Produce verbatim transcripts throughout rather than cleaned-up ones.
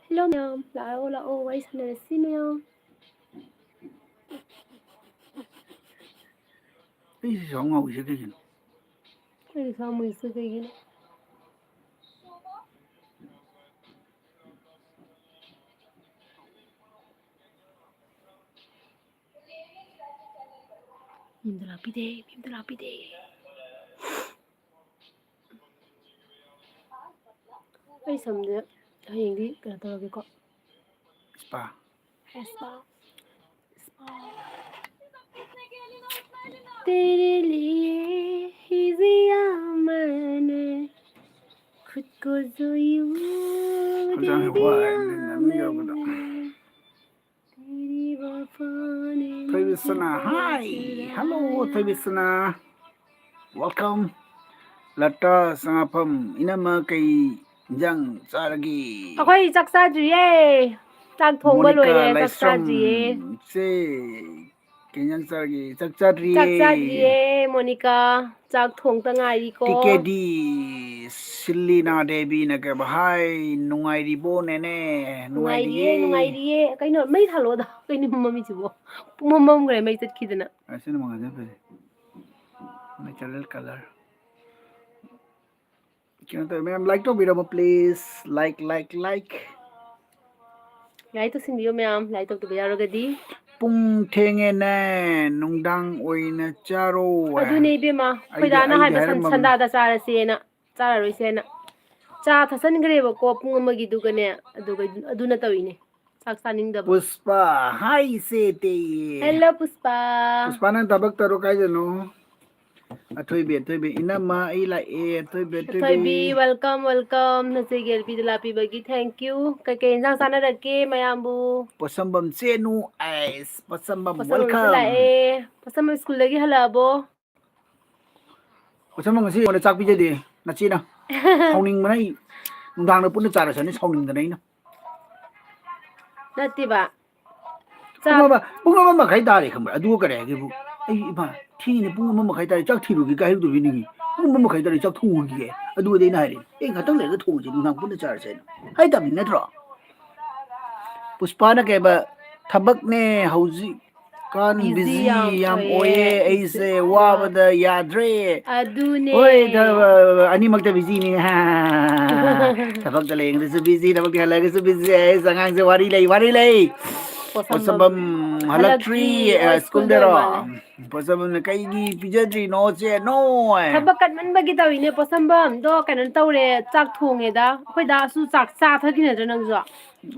Hello ꯃꯌꯥꯝ, ꯂꯥꯛꯑꯣ, ꯂꯥꯛꯑꯣ, ꯋꯥꯔꯤ ꯁꯥꯟꯅꯔꯁꯤ ꯃꯌꯥꯝ꯫ ꯑꯩꯁꯤ ꯁꯥꯎ ꯉꯥꯎꯔꯤꯁꯦ ꯀꯩꯒꯤꯅꯣ? ꯑꯩꯅ ꯁꯥꯎ ꯉꯥꯎꯔꯤꯁꯦ ꯀꯩꯒꯤꯅꯣ? ꯃꯤ ꯑꯝꯇ ꯂꯥꯛꯄꯤꯗꯦ, ꯃꯤ ꯑꯝꯇ ꯂꯥꯛꯄꯤꯗꯦ꯫ ꯑꯩ ꯁꯝꯁꯦ ꯍꯌꯦꯡꯗꯤ ꯀꯩꯅꯣ ꯇꯧꯔꯒꯦꯀꯣ꯫ Spa. Spa. Spa. तेरे लिए ही जिया मैंने, खुद को जो यूं दे दिया मैंने। ꯊꯣꯏꯕꯤꯁꯅꯥ, hi. Hello, ꯊꯣꯏꯕꯤꯁꯅꯥ. Welcome. ꯂꯇꯥ ꯁꯉꯥꯐꯝ, ꯏꯅꯝꯃ ꯀꯩ ꯏꯟꯖꯥꯡ ꯆꯥꯔꯒꯦ? ꯑꯩꯈꯣꯏ ꯆꯥꯛ ꯆꯥꯗ꯭ꯔꯤꯌꯦ꯫ ꯆꯥꯛ ꯊꯣꯡꯕ ꯃꯣꯅꯤꯀꯥ ꯂꯣꯏꯔꯦ, ꯆꯥꯛ ꯂꯥꯏꯁ꯭ꯔꯝ, ꯆꯥꯗ꯭ꯔꯤꯌꯦ꯫ ꯏꯆꯦ, ꯀꯩ ꯏꯟꯖꯥꯡ ꯆꯥꯔꯒꯦ? ꯆꯥꯛ ꯆꯥꯗ꯭ꯔꯤꯌꯦ꯫ ꯆꯥꯛ ꯆꯥꯗ꯭ꯔꯤꯌꯦ, ꯃꯣꯅꯤꯀꯥ꯫ ꯆꯥꯛ ꯊꯣꯡꯇ ꯉꯥꯏꯔꯤꯀꯣ꯫ ꯇꯤ ꯀꯦ ꯗꯤ, ꯁꯤꯂꯤꯅꯥ ꯗꯦꯕꯤꯅ ꯀꯩꯕ, hi, ꯅꯨꯡꯉꯥꯏꯔꯤꯕꯣ ꯅꯦꯅꯦ? ꯅꯨꯡꯉꯥꯏꯔꯤꯌꯦ, ꯅꯨꯡꯉꯥꯏꯔꯤꯌꯦ꯫ ꯅꯨꯡꯉꯥꯏꯔꯤꯌꯦ꯫ ꯀꯩꯅꯣ, ꯃꯩ ꯊꯥꯜꯂꯛꯑꯣꯗ꯫ ꯀꯩꯅꯣ ꯃꯝꯃꯤꯁꯤꯕꯣ? ꯄꯨꯡꯃꯝ ꯃꯝꯈ꯭ꯔꯦ, ꯃꯩ ꯆꯠꯈꯤꯗꯅ꯫ ꯑꯁꯤꯅ ꯃꯉꯥꯜꯁꯦ ꯐꯖꯩ꯫ Natural color. ꯀꯩꯅꯣ ꯇꯧꯋꯦ, ꯃꯌꯥꯝ like ꯇꯧꯕꯤꯔꯝꯃꯣ, please. Like, like, like. Like ꯇꯧꯁꯤꯟꯕꯤꯌꯨ ꯃꯌꯥꯝ, like ꯇꯧꯗꯕ ꯌꯥꯎꯔꯒꯗꯤ꯫ ꯄꯨꯡ ꯊꯦꯡꯉꯦꯅꯦ, ꯅꯨꯡꯗꯥꯡ ꯑꯣꯏꯅ ꯆꯥꯔꯣ꯫ ꯑꯗꯨꯅꯦ ꯏꯕꯦꯝꯃ, ꯑꯩꯗꯤ, ꯑꯩꯈꯣꯏ ꯗꯥꯅ ꯑꯩꯗꯤ ꯍꯥꯏꯕ ꯁꯟ-, ꯍꯥꯏꯔꯝꯃꯕꯅꯤ꯫ ꯁꯟꯗꯥꯗ ꯆꯥꯔꯁꯦꯅ, ꯆꯥꯔꯔꯣꯏꯁꯦꯅ꯫ ꯆꯥ ꯊꯛꯆꯟꯈ꯭ꯔꯦꯕꯀꯣ ꯄꯨꯡ ꯑꯃꯒꯤꯗꯨꯒꯅꯦ, ꯑꯗꯨꯒ ꯑꯗꯨꯅ ꯇꯧꯔꯤꯅꯦ꯫ ꯆꯥꯛ ꯆꯥꯅꯤꯡꯗꯕ꯫ ꯄꯨꯁꯄꯥ, hi ꯏꯆꯦ ꯇꯦ꯫ Hello ꯄꯨꯁꯄꯥ꯫ ꯄꯨꯁꯄꯥ, ꯅꯪ ꯊꯕꯛ ꯇꯧꯔꯣ ꯀꯥꯏꯗꯅꯣ? ꯑꯊꯣꯏꯕꯤ, ꯑꯊꯣꯏꯕꯤ, ꯏꯅꯝꯃ, ꯑꯩ ꯂꯥꯛꯑꯦ, ꯑꯊꯣꯏꯕꯤ, ꯑꯊꯣꯏꯕꯤ꯫ ꯑꯊꯣꯏꯕꯤ, welcome, welcome꯫ ꯅꯆꯦꯒꯤ ꯑꯦꯜ ꯄꯤꯗ ꯂꯥꯛꯄꯤꯕꯒꯤ thank you꯫ ꯀꯩꯀꯩ ꯏꯟꯖꯥꯡ ꯆꯥꯅꯔꯛꯀꯦ ꯃꯌꯥꯝꯕꯨ? ꯄꯣꯠꯁꯝꯕꯝ ꯆꯦꯅꯨ, ꯑꯩꯁ, ꯄꯣꯠꯁꯝꯕꯝ, ꯄꯣꯠꯁꯝꯕꯝꯁꯨ welcome꯫ ꯂꯥꯛꯑꯦ꯫ ꯄꯣꯠꯁꯝꯕꯝ ꯁ꯭ꯀꯨꯜꯗꯒꯤ ꯍꯜꯂꯛꯑꯕꯣ? ꯄꯣꯠꯁꯝꯕꯝ ꯉꯁꯤ ꯑꯩꯉꯣꯟꯗ ꯆꯥꯛ ꯄꯤꯖꯗꯦ, ꯅꯆꯦꯅ꯫ ꯁꯥꯎꯅꯤꯡꯕꯅ ꯑꯩ ꯅꯨꯡꯗꯥꯡꯗ ꯄꯨꯟꯅ ꯆꯥꯔꯁꯅꯤ, ꯁꯥꯎꯅꯤꯡꯗꯅ ꯑꯩꯅ꯫ ꯅꯠꯇꯦꯕ꯫ ꯄꯨꯡ ꯆꯥꯛ ꯑꯃ, ꯄꯨꯡ ꯑꯃ ꯃꯈꯥꯏ ꯇꯥꯔꯦ ꯈꯪꯕ꯭ꯔꯥ? ꯑꯗꯨꯒ ꯀꯔꯤ ꯍꯥꯏꯒꯦꯕꯨ, ꯑꯩ, "ꯏꯃꯥ, ꯊꯦꯡꯉꯤꯅꯦ, ꯄꯨꯡ ꯑꯃ ꯃꯈꯥꯏ ꯇꯥꯔꯦ, ꯆꯥꯛ ꯊꯤꯔꯨꯒꯦ" ꯀꯥꯏ ꯍꯥꯏꯔꯨꯗꯣꯏꯅꯤ? "ꯄꯨꯡ ꯑꯃ ꯃꯈꯥꯏ ꯇꯥꯔꯦ, ꯆꯥꯛ ꯊꯣꯡꯉꯨꯈꯤꯒꯦ"꯫ ꯑꯗꯨꯒꯗꯤ ꯑꯩꯅ ꯍꯥꯏꯔꯦ, "ꯑꯦ, ꯉꯥꯛꯇꯪ ꯂꯩꯔꯒ ꯊꯣꯡꯉꯁꯦ, ꯅꯨꯡꯗꯥꯡ ꯄꯨꯟꯅ ꯆꯥꯔꯁꯦ" ꯍꯥꯏꯅ꯫ ꯍꯥꯏꯇꯥꯕꯅꯤ ꯅꯠꯇ꯭ꯔꯣ? ꯄꯨꯁꯄꯥꯅ ꯀꯩꯕ, "ꯊꯕꯛꯅꯦ ꯍꯧꯖꯤꯛꯀꯥꯟ busy ꯌꯥꯝ ꯑꯣꯏꯌꯦ, ꯑꯩꯁꯦ ꯋꯥꯕꯗ ꯌꯥꯗ꯭ꯔꯦ"꯫ ꯑꯗꯨꯅꯦ꯫ ꯍꯣꯏ, ꯑꯅꯤꯃꯛꯇ busyꯅꯤ꯫ ꯊꯕꯛꯇ ꯂꯩꯔꯤꯉꯩꯗꯁꯨ busy, ꯊꯕꯛꯇ ꯍꯜꯂꯛꯑꯒꯁꯨ busy꯫ ꯑꯩꯁ, ꯑꯉꯥꯡꯁꯦ ꯋꯥꯔꯤ ꯂꯩ, ꯋꯥꯔꯤ ꯂꯩ꯫ ꯄꯣꯁꯝꯕꯝ ꯄꯣꯁꯝꯕꯝ ꯍꯜꯂꯛꯇ꯭ꯔꯤ, ꯍꯜꯂꯛꯇ꯭ꯔꯤ, ꯑ, ꯁ꯭ꯀꯨꯜꯗꯔꯣ? ꯁ꯭ꯀꯨꯜꯗ ꯃꯥꯜꯂꯦ꯫ ꯄꯣꯁꯝꯕꯝꯅ "ꯀꯩꯒꯤ ꯄꯤꯖꯗ꯭ꯔꯤꯅꯣ ꯆꯦ ꯅꯣꯏ?" ꯊꯕꯛ ꯀꯟꯃꯟꯕꯒꯤ ꯇꯧꯔꯤꯅꯦ ꯄꯣꯁꯝꯕꯝꯗꯣ꯫ ꯀꯩꯅꯣ ꯇꯧꯔꯦ, ꯆꯥꯛ ꯊꯣꯡꯉꯦꯗ꯫ ꯑꯩꯈꯣꯏ ꯗꯥꯁꯨ ꯆꯥꯛ ꯆꯥ ꯊꯛꯈꯤ ꯅꯠꯇ꯭ꯔꯣ ꯅꯪꯁꯨ?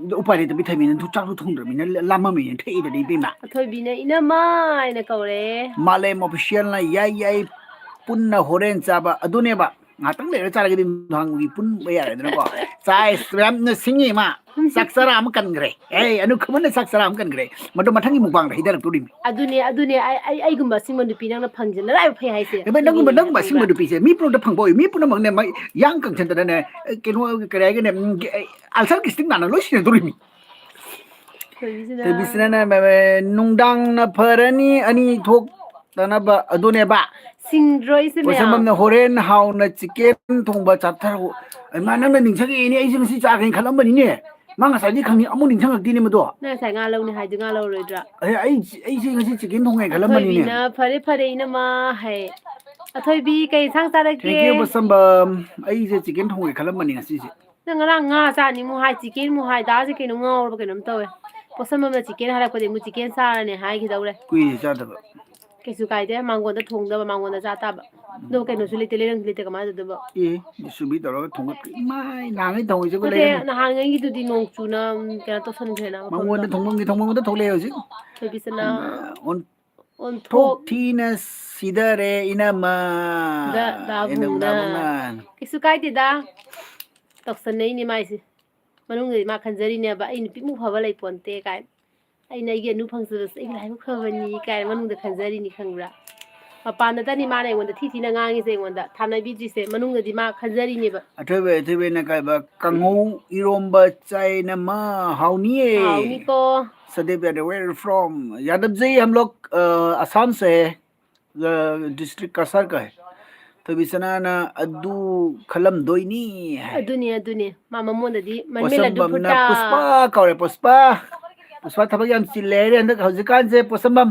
ꯑꯗꯣ ꯎꯄꯥꯏ ꯂꯩꯇꯕꯤ ꯊꯝꯃꯤꯅꯦ, ꯆꯥꯛꯁꯨ ꯊꯣꯡꯗ꯭ꯔꯕꯅꯤꯅ ꯂꯥꯝꯃꯝꯃꯤꯅꯦ, ꯊꯛꯏꯗꯗꯤ ꯏꯕꯦꯝꯃ꯫ ꯑꯊꯣꯏꯕꯤꯅ "ꯏꯅꯝꯃ" ꯍꯥꯏꯅ ꯀꯧꯔꯦ꯫ ꯃꯥꯂꯦꯝ Officialꯅ "ꯌꯥꯏ, ꯌꯥꯏ, ꯄꯨꯟꯅ ꯍꯣꯔꯦꯟ ꯆꯥꯕ"꯫ ꯑꯗꯨꯅꯦꯕ, ꯉꯥꯛꯇꯪ ꯂꯩꯔ ꯆꯥꯔꯒꯗꯤ ꯅꯨꯡꯗꯥꯡꯒꯤ ꯄꯨꯟꯕ ꯌꯥꯔꯦꯗꯅꯀꯣ꯫ ꯆꯥꯏꯁ, ꯌꯥꯝꯅ ꯁꯤꯡꯉꯤ ꯃꯥ꯫ ꯆꯥꯛ ꯆꯔꯥ ꯑꯃ ꯀꯟꯈ꯭ꯔꯦ꯫ ꯑꯦ, ꯑꯅꯨ ꯈꯨꯃꯟꯅ ꯆꯥꯛ ꯆꯔꯥ ꯑꯃ ꯀꯟꯈ꯭ꯔꯦ꯫ ꯃꯗꯨ ꯃꯊꯪꯒꯤ ꯃꯨꯛꯕꯥꯡꯗ ꯍꯩꯊꯔꯛꯇꯣꯔꯤꯃꯤ꯫ ꯑꯗꯨꯅꯦ, ꯑꯗꯨꯅꯦ, ꯑꯩ, ꯑꯩ, ꯑꯩꯒꯨꯝꯕ ꯑꯁꯤꯡꯕ ꯅꯨꯄꯤ ꯅꯪꯅ ꯐꯪꯖ ꯅꯔꯥꯏꯕꯛ ꯐꯩ ꯍꯥꯏꯁꯦ꯫ ꯏꯕꯦ, ꯅꯪꯒꯨꯝꯕ, ꯑꯗꯨꯒꯤꯅꯦ ꯅꯪꯒꯨꯝꯕ ꯈꯪꯕ꯭ꯔꯥ? ꯑꯁꯤꯡꯕ ꯅꯨꯄꯤꯁꯦ ꯃꯤ ꯄꯨꯝꯅꯃꯛꯇ ꯐꯪꯕ ꯑꯣꯏ, ꯃꯤ ꯄꯨꯝꯅꯃꯛꯅꯦ, ꯃꯩ, ꯌꯥꯡ ꯀꯪꯁꯟꯗꯅꯅꯦ, ꯑꯦ, ꯀꯩꯅꯣ, ꯀꯔꯤ ꯍꯥꯏꯒꯅꯤ, ꯎꯝ, ꯑꯦ, ulcer ꯒꯤ sting ꯅꯥꯅ ꯂꯣꯏ ꯁꯤꯟꯅꯗꯣꯔꯤꯃꯤ꯫ ꯊꯣꯏꯕꯤꯁꯤꯅ꯫ ꯊꯣꯏꯕꯤꯁꯤꯅꯅꯦ, ꯃꯦ, ꯃꯦ, "ꯅꯨꯡꯗꯥꯡꯅ ꯐꯔꯅꯤ, ꯑꯅꯤ ꯊꯣꯛꯇꯅꯕ"꯫ ꯑꯗꯨꯅꯦꯕ꯫ ꯁꯤꯡꯗ꯭ꯔꯣ ꯑꯩꯁꯦ ꯃꯌꯥꯝ? ꯄꯣꯁꯝꯕꯝꯅ "ꯍꯣꯔꯦꯟ ꯍꯥꯎꯅ chicken ꯊꯣꯡꯕ ꯆꯥꯊꯔꯛꯎ"꯫ ꯑꯩ ꯃꯥ, ꯅꯪꯅ ꯅꯤꯡꯁꯤꯡꯉꯛꯑꯦꯅꯦ, ꯑꯩꯁꯦ ꯉꯁꯤ ꯆꯥꯒꯦꯅ ꯈꯜꯂꯝꯕꯅꯤꯅꯦ꯫ ꯃꯥ ꯉꯁꯥꯏꯗꯤ ꯈꯪꯉꯤ, ꯑꯃꯨꯛ ꯅꯤꯡꯁꯤꯡꯉꯛꯇꯦꯅꯦ ꯃꯗꯣ꯫ ꯅꯪ ꯉꯁꯥꯏ ꯉꯥ ꯂꯧꯅꯤ ꯍꯥꯏꯗꯨ ꯉꯥ ꯂꯧꯔꯣꯏꯗ꯭ꯔꯥ? ꯑꯦ, ꯑꯩ, ꯑꯩꯁꯦ ꯉꯁꯤ chicken ꯊꯣꯡꯉꯦ ꯈꯜꯂꯝꯕꯅꯤꯅꯦ꯫ ꯑꯊꯣꯏꯕꯤꯅ, "ꯐꯔꯦ, ꯐꯔꯦ, ꯏꯅꯝꯃ" ꯍꯥꯏ꯫ ꯑꯊꯣꯏꯕꯤ, ꯀꯩ ꯏꯟꯁꯥꯡ ꯆꯥꯔꯒꯦ? Thank you, ꯄꯣꯁꯝꯕꯝ꯫ ꯑꯩꯁꯦ chicken ꯊꯣꯡꯉꯦ ꯈꯜꯂꯝꯕꯅꯤ ꯉꯁꯤꯁꯦ꯫ ꯅꯪ ꯉꯔꯥꯡ ꯉꯥ ꯆꯥꯅꯤ ꯑꯃꯨꯛ ꯍꯥꯏ, chicken ꯑꯃꯨꯛ ꯍꯥꯏ, ꯗꯥꯁꯦ ꯀꯩꯅꯣ ꯉꯥꯎꯔꯕ ꯀꯩꯅꯣꯝ ꯇꯧꯋꯦ꯫ ꯄꯣꯁꯝꯕꯝꯅ chicken ꯍꯥꯏꯔꯛꯄꯗꯤ ꯑꯃꯨꯛ chicken ꯆꯥꯔꯅꯤ ꯍꯥꯏꯈꯤꯗꯧꯔꯦ꯫ ꯀꯨꯏꯔꯦ ꯆꯥꯗꯕ꯫ ꯀꯩꯁꯨ ꯀꯥꯏꯗꯦ, ꯃꯥꯡꯒꯣꯟꯗ ꯊꯣꯡꯗꯕ, ꯃꯥꯡꯒꯣꯟꯗ ꯆꯥ ꯇꯥꯕ꯫ ꯑꯗꯣ ꯀꯩꯅꯣꯁꯨ ꯂꯩꯇꯦ, ꯂꯩꯔꯪꯁꯨ ꯂꯩꯇꯦ, ꯀꯃꯥꯏꯅ ꯇꯧꯗꯣꯏꯕ? ꯑꯦ, ꯖꯦ ꯁꯤ ꯕꯤ ꯇꯧꯔꯒ ꯊꯣꯡꯒꯠꯄ꯫ ꯏꯃꯥꯏ, ꯅꯍꯥꯟꯉꯩ ꯊꯣꯡꯉꯤꯁꯦ ꯑꯩꯈꯣꯏ ꯅꯠꯇꯦ, ꯂꯩꯔꯪ꯫ ꯅꯍꯥꯟꯉꯩꯒꯤꯗꯨꯗꯤ ꯅꯣꯡ ꯆꯨꯅ, ꯎꯝ, ꯀꯩꯅꯣ ꯇꯧꯁꯟꯈ꯭ꯔꯦꯅ ꯃꯐꯝꯗꯣ꯫ ꯃꯥꯡꯒꯣꯟꯗ ꯊꯣꯡꯐꯝꯒꯤ ꯊꯣꯡꯐꯝ ꯑꯝꯇ ꯊꯣꯛꯂꯛꯑꯦ ꯍꯧꯖꯤꯛ꯫ ꯊꯣꯏꯕꯤꯁꯅꯥ꯫ ꯑꯣꯟ-, ꯑꯣꯟꯊꯣꯛ꯫ ꯊꯣꯛ ꯊꯤꯅ ꯁꯤꯗꯔꯦ ꯏꯅꯝꯃ꯫ ꯗ-, ꯗꯥꯕꯨꯡꯅ꯫ ꯏꯅꯝ ꯗꯥꯕꯨꯡꯅ꯫ ꯀꯩꯁꯨ ꯀꯥꯏꯗꯦꯗ꯫ ꯇꯧꯁꯟꯅꯩꯅꯦ ꯃꯥꯏꯁꯦ꯫ ꯃꯅꯨꯡꯗꯗꯤ ꯃꯥ ꯈꯟꯖꯔꯤꯅꯦꯕ, "ꯑꯩ ꯅꯨꯄꯤꯃꯨꯛ ꯐꯕ ꯂꯩꯄꯣꯟꯇꯦ" ꯀꯥꯏꯅ꯫ "ꯑꯩꯅ ꯑꯩꯒꯤ ꯑꯅꯨ ꯐꯪꯖꯕꯁꯦ ꯑꯩꯒꯤ ꯂꯥꯏꯕꯛ ꯐꯕꯅꯤ" ꯀꯥꯏꯅ ꯃꯅꯨꯡꯗ ꯈꯟꯖꯔꯤꯅꯤ, ꯈꯪꯕ꯭ꯔꯥ? ꯃꯄꯥꯟꯗꯇꯅꯤ ꯃꯥꯅ ꯑꯩꯉꯣꯟꯗ ꯊꯤ ꯊꯤꯅ ꯉꯥꯡꯉꯤꯁꯦ, ꯑꯩꯉꯣꯟꯗ ꯊꯥꯅꯕꯤꯗ꯭ꯔꯤꯁꯦ, ꯃꯅꯨꯡꯗꯗꯤ ꯃꯥ ꯈꯟꯖꯔꯤꯅꯦꯕ꯫ ꯑꯊꯣꯏꯕ, ꯑꯊꯣꯏꯕꯅ ꯀꯥꯏꯕ, "ꯀꯥꯡꯍꯧ ꯏꯔꯣꯝꯕ ꯆꯥꯏꯅ ꯃꯥ ꯍꯥꯎꯅꯤꯌꯦ"꯫ ꯍꯥꯎꯅꯤꯀꯣ꯫ सदेव यादव, where from? यादव जी, हम लोग, अ, आसाम से है, अ, district कसार का है। ꯊꯣꯏꯕꯤꯁꯅꯥꯅ ꯑꯗꯨ ꯈꯜꯂꯝꯗꯣꯏꯅꯤ ꯍꯥꯏ꯫ ꯑꯗꯨꯅꯤ, ꯑꯗꯨꯅꯤ꯫ ꯃꯥ ꯃꯃꯣꯟꯗꯗꯤ ꯃꯟꯃꯦ ꯂꯗꯨ ꯄꯣꯠꯁꯝꯕꯝꯅ ꯐꯨꯠꯇ꯫ ꯄꯨꯁꯄꯥ ꯀꯧꯔꯦ, ꯄꯨꯁꯄꯥ꯫ ꯄꯨꯁꯄꯥ ꯊꯕꯛ ꯌꯥꯝ ꯆꯤꯜꯂꯦ ꯍꯥꯏꯔꯦ ꯍꯟꯗꯛ, ꯍꯧꯖꯤꯛꯀꯥꯟꯁꯦ ꯄꯣꯠꯁꯝꯕꯝ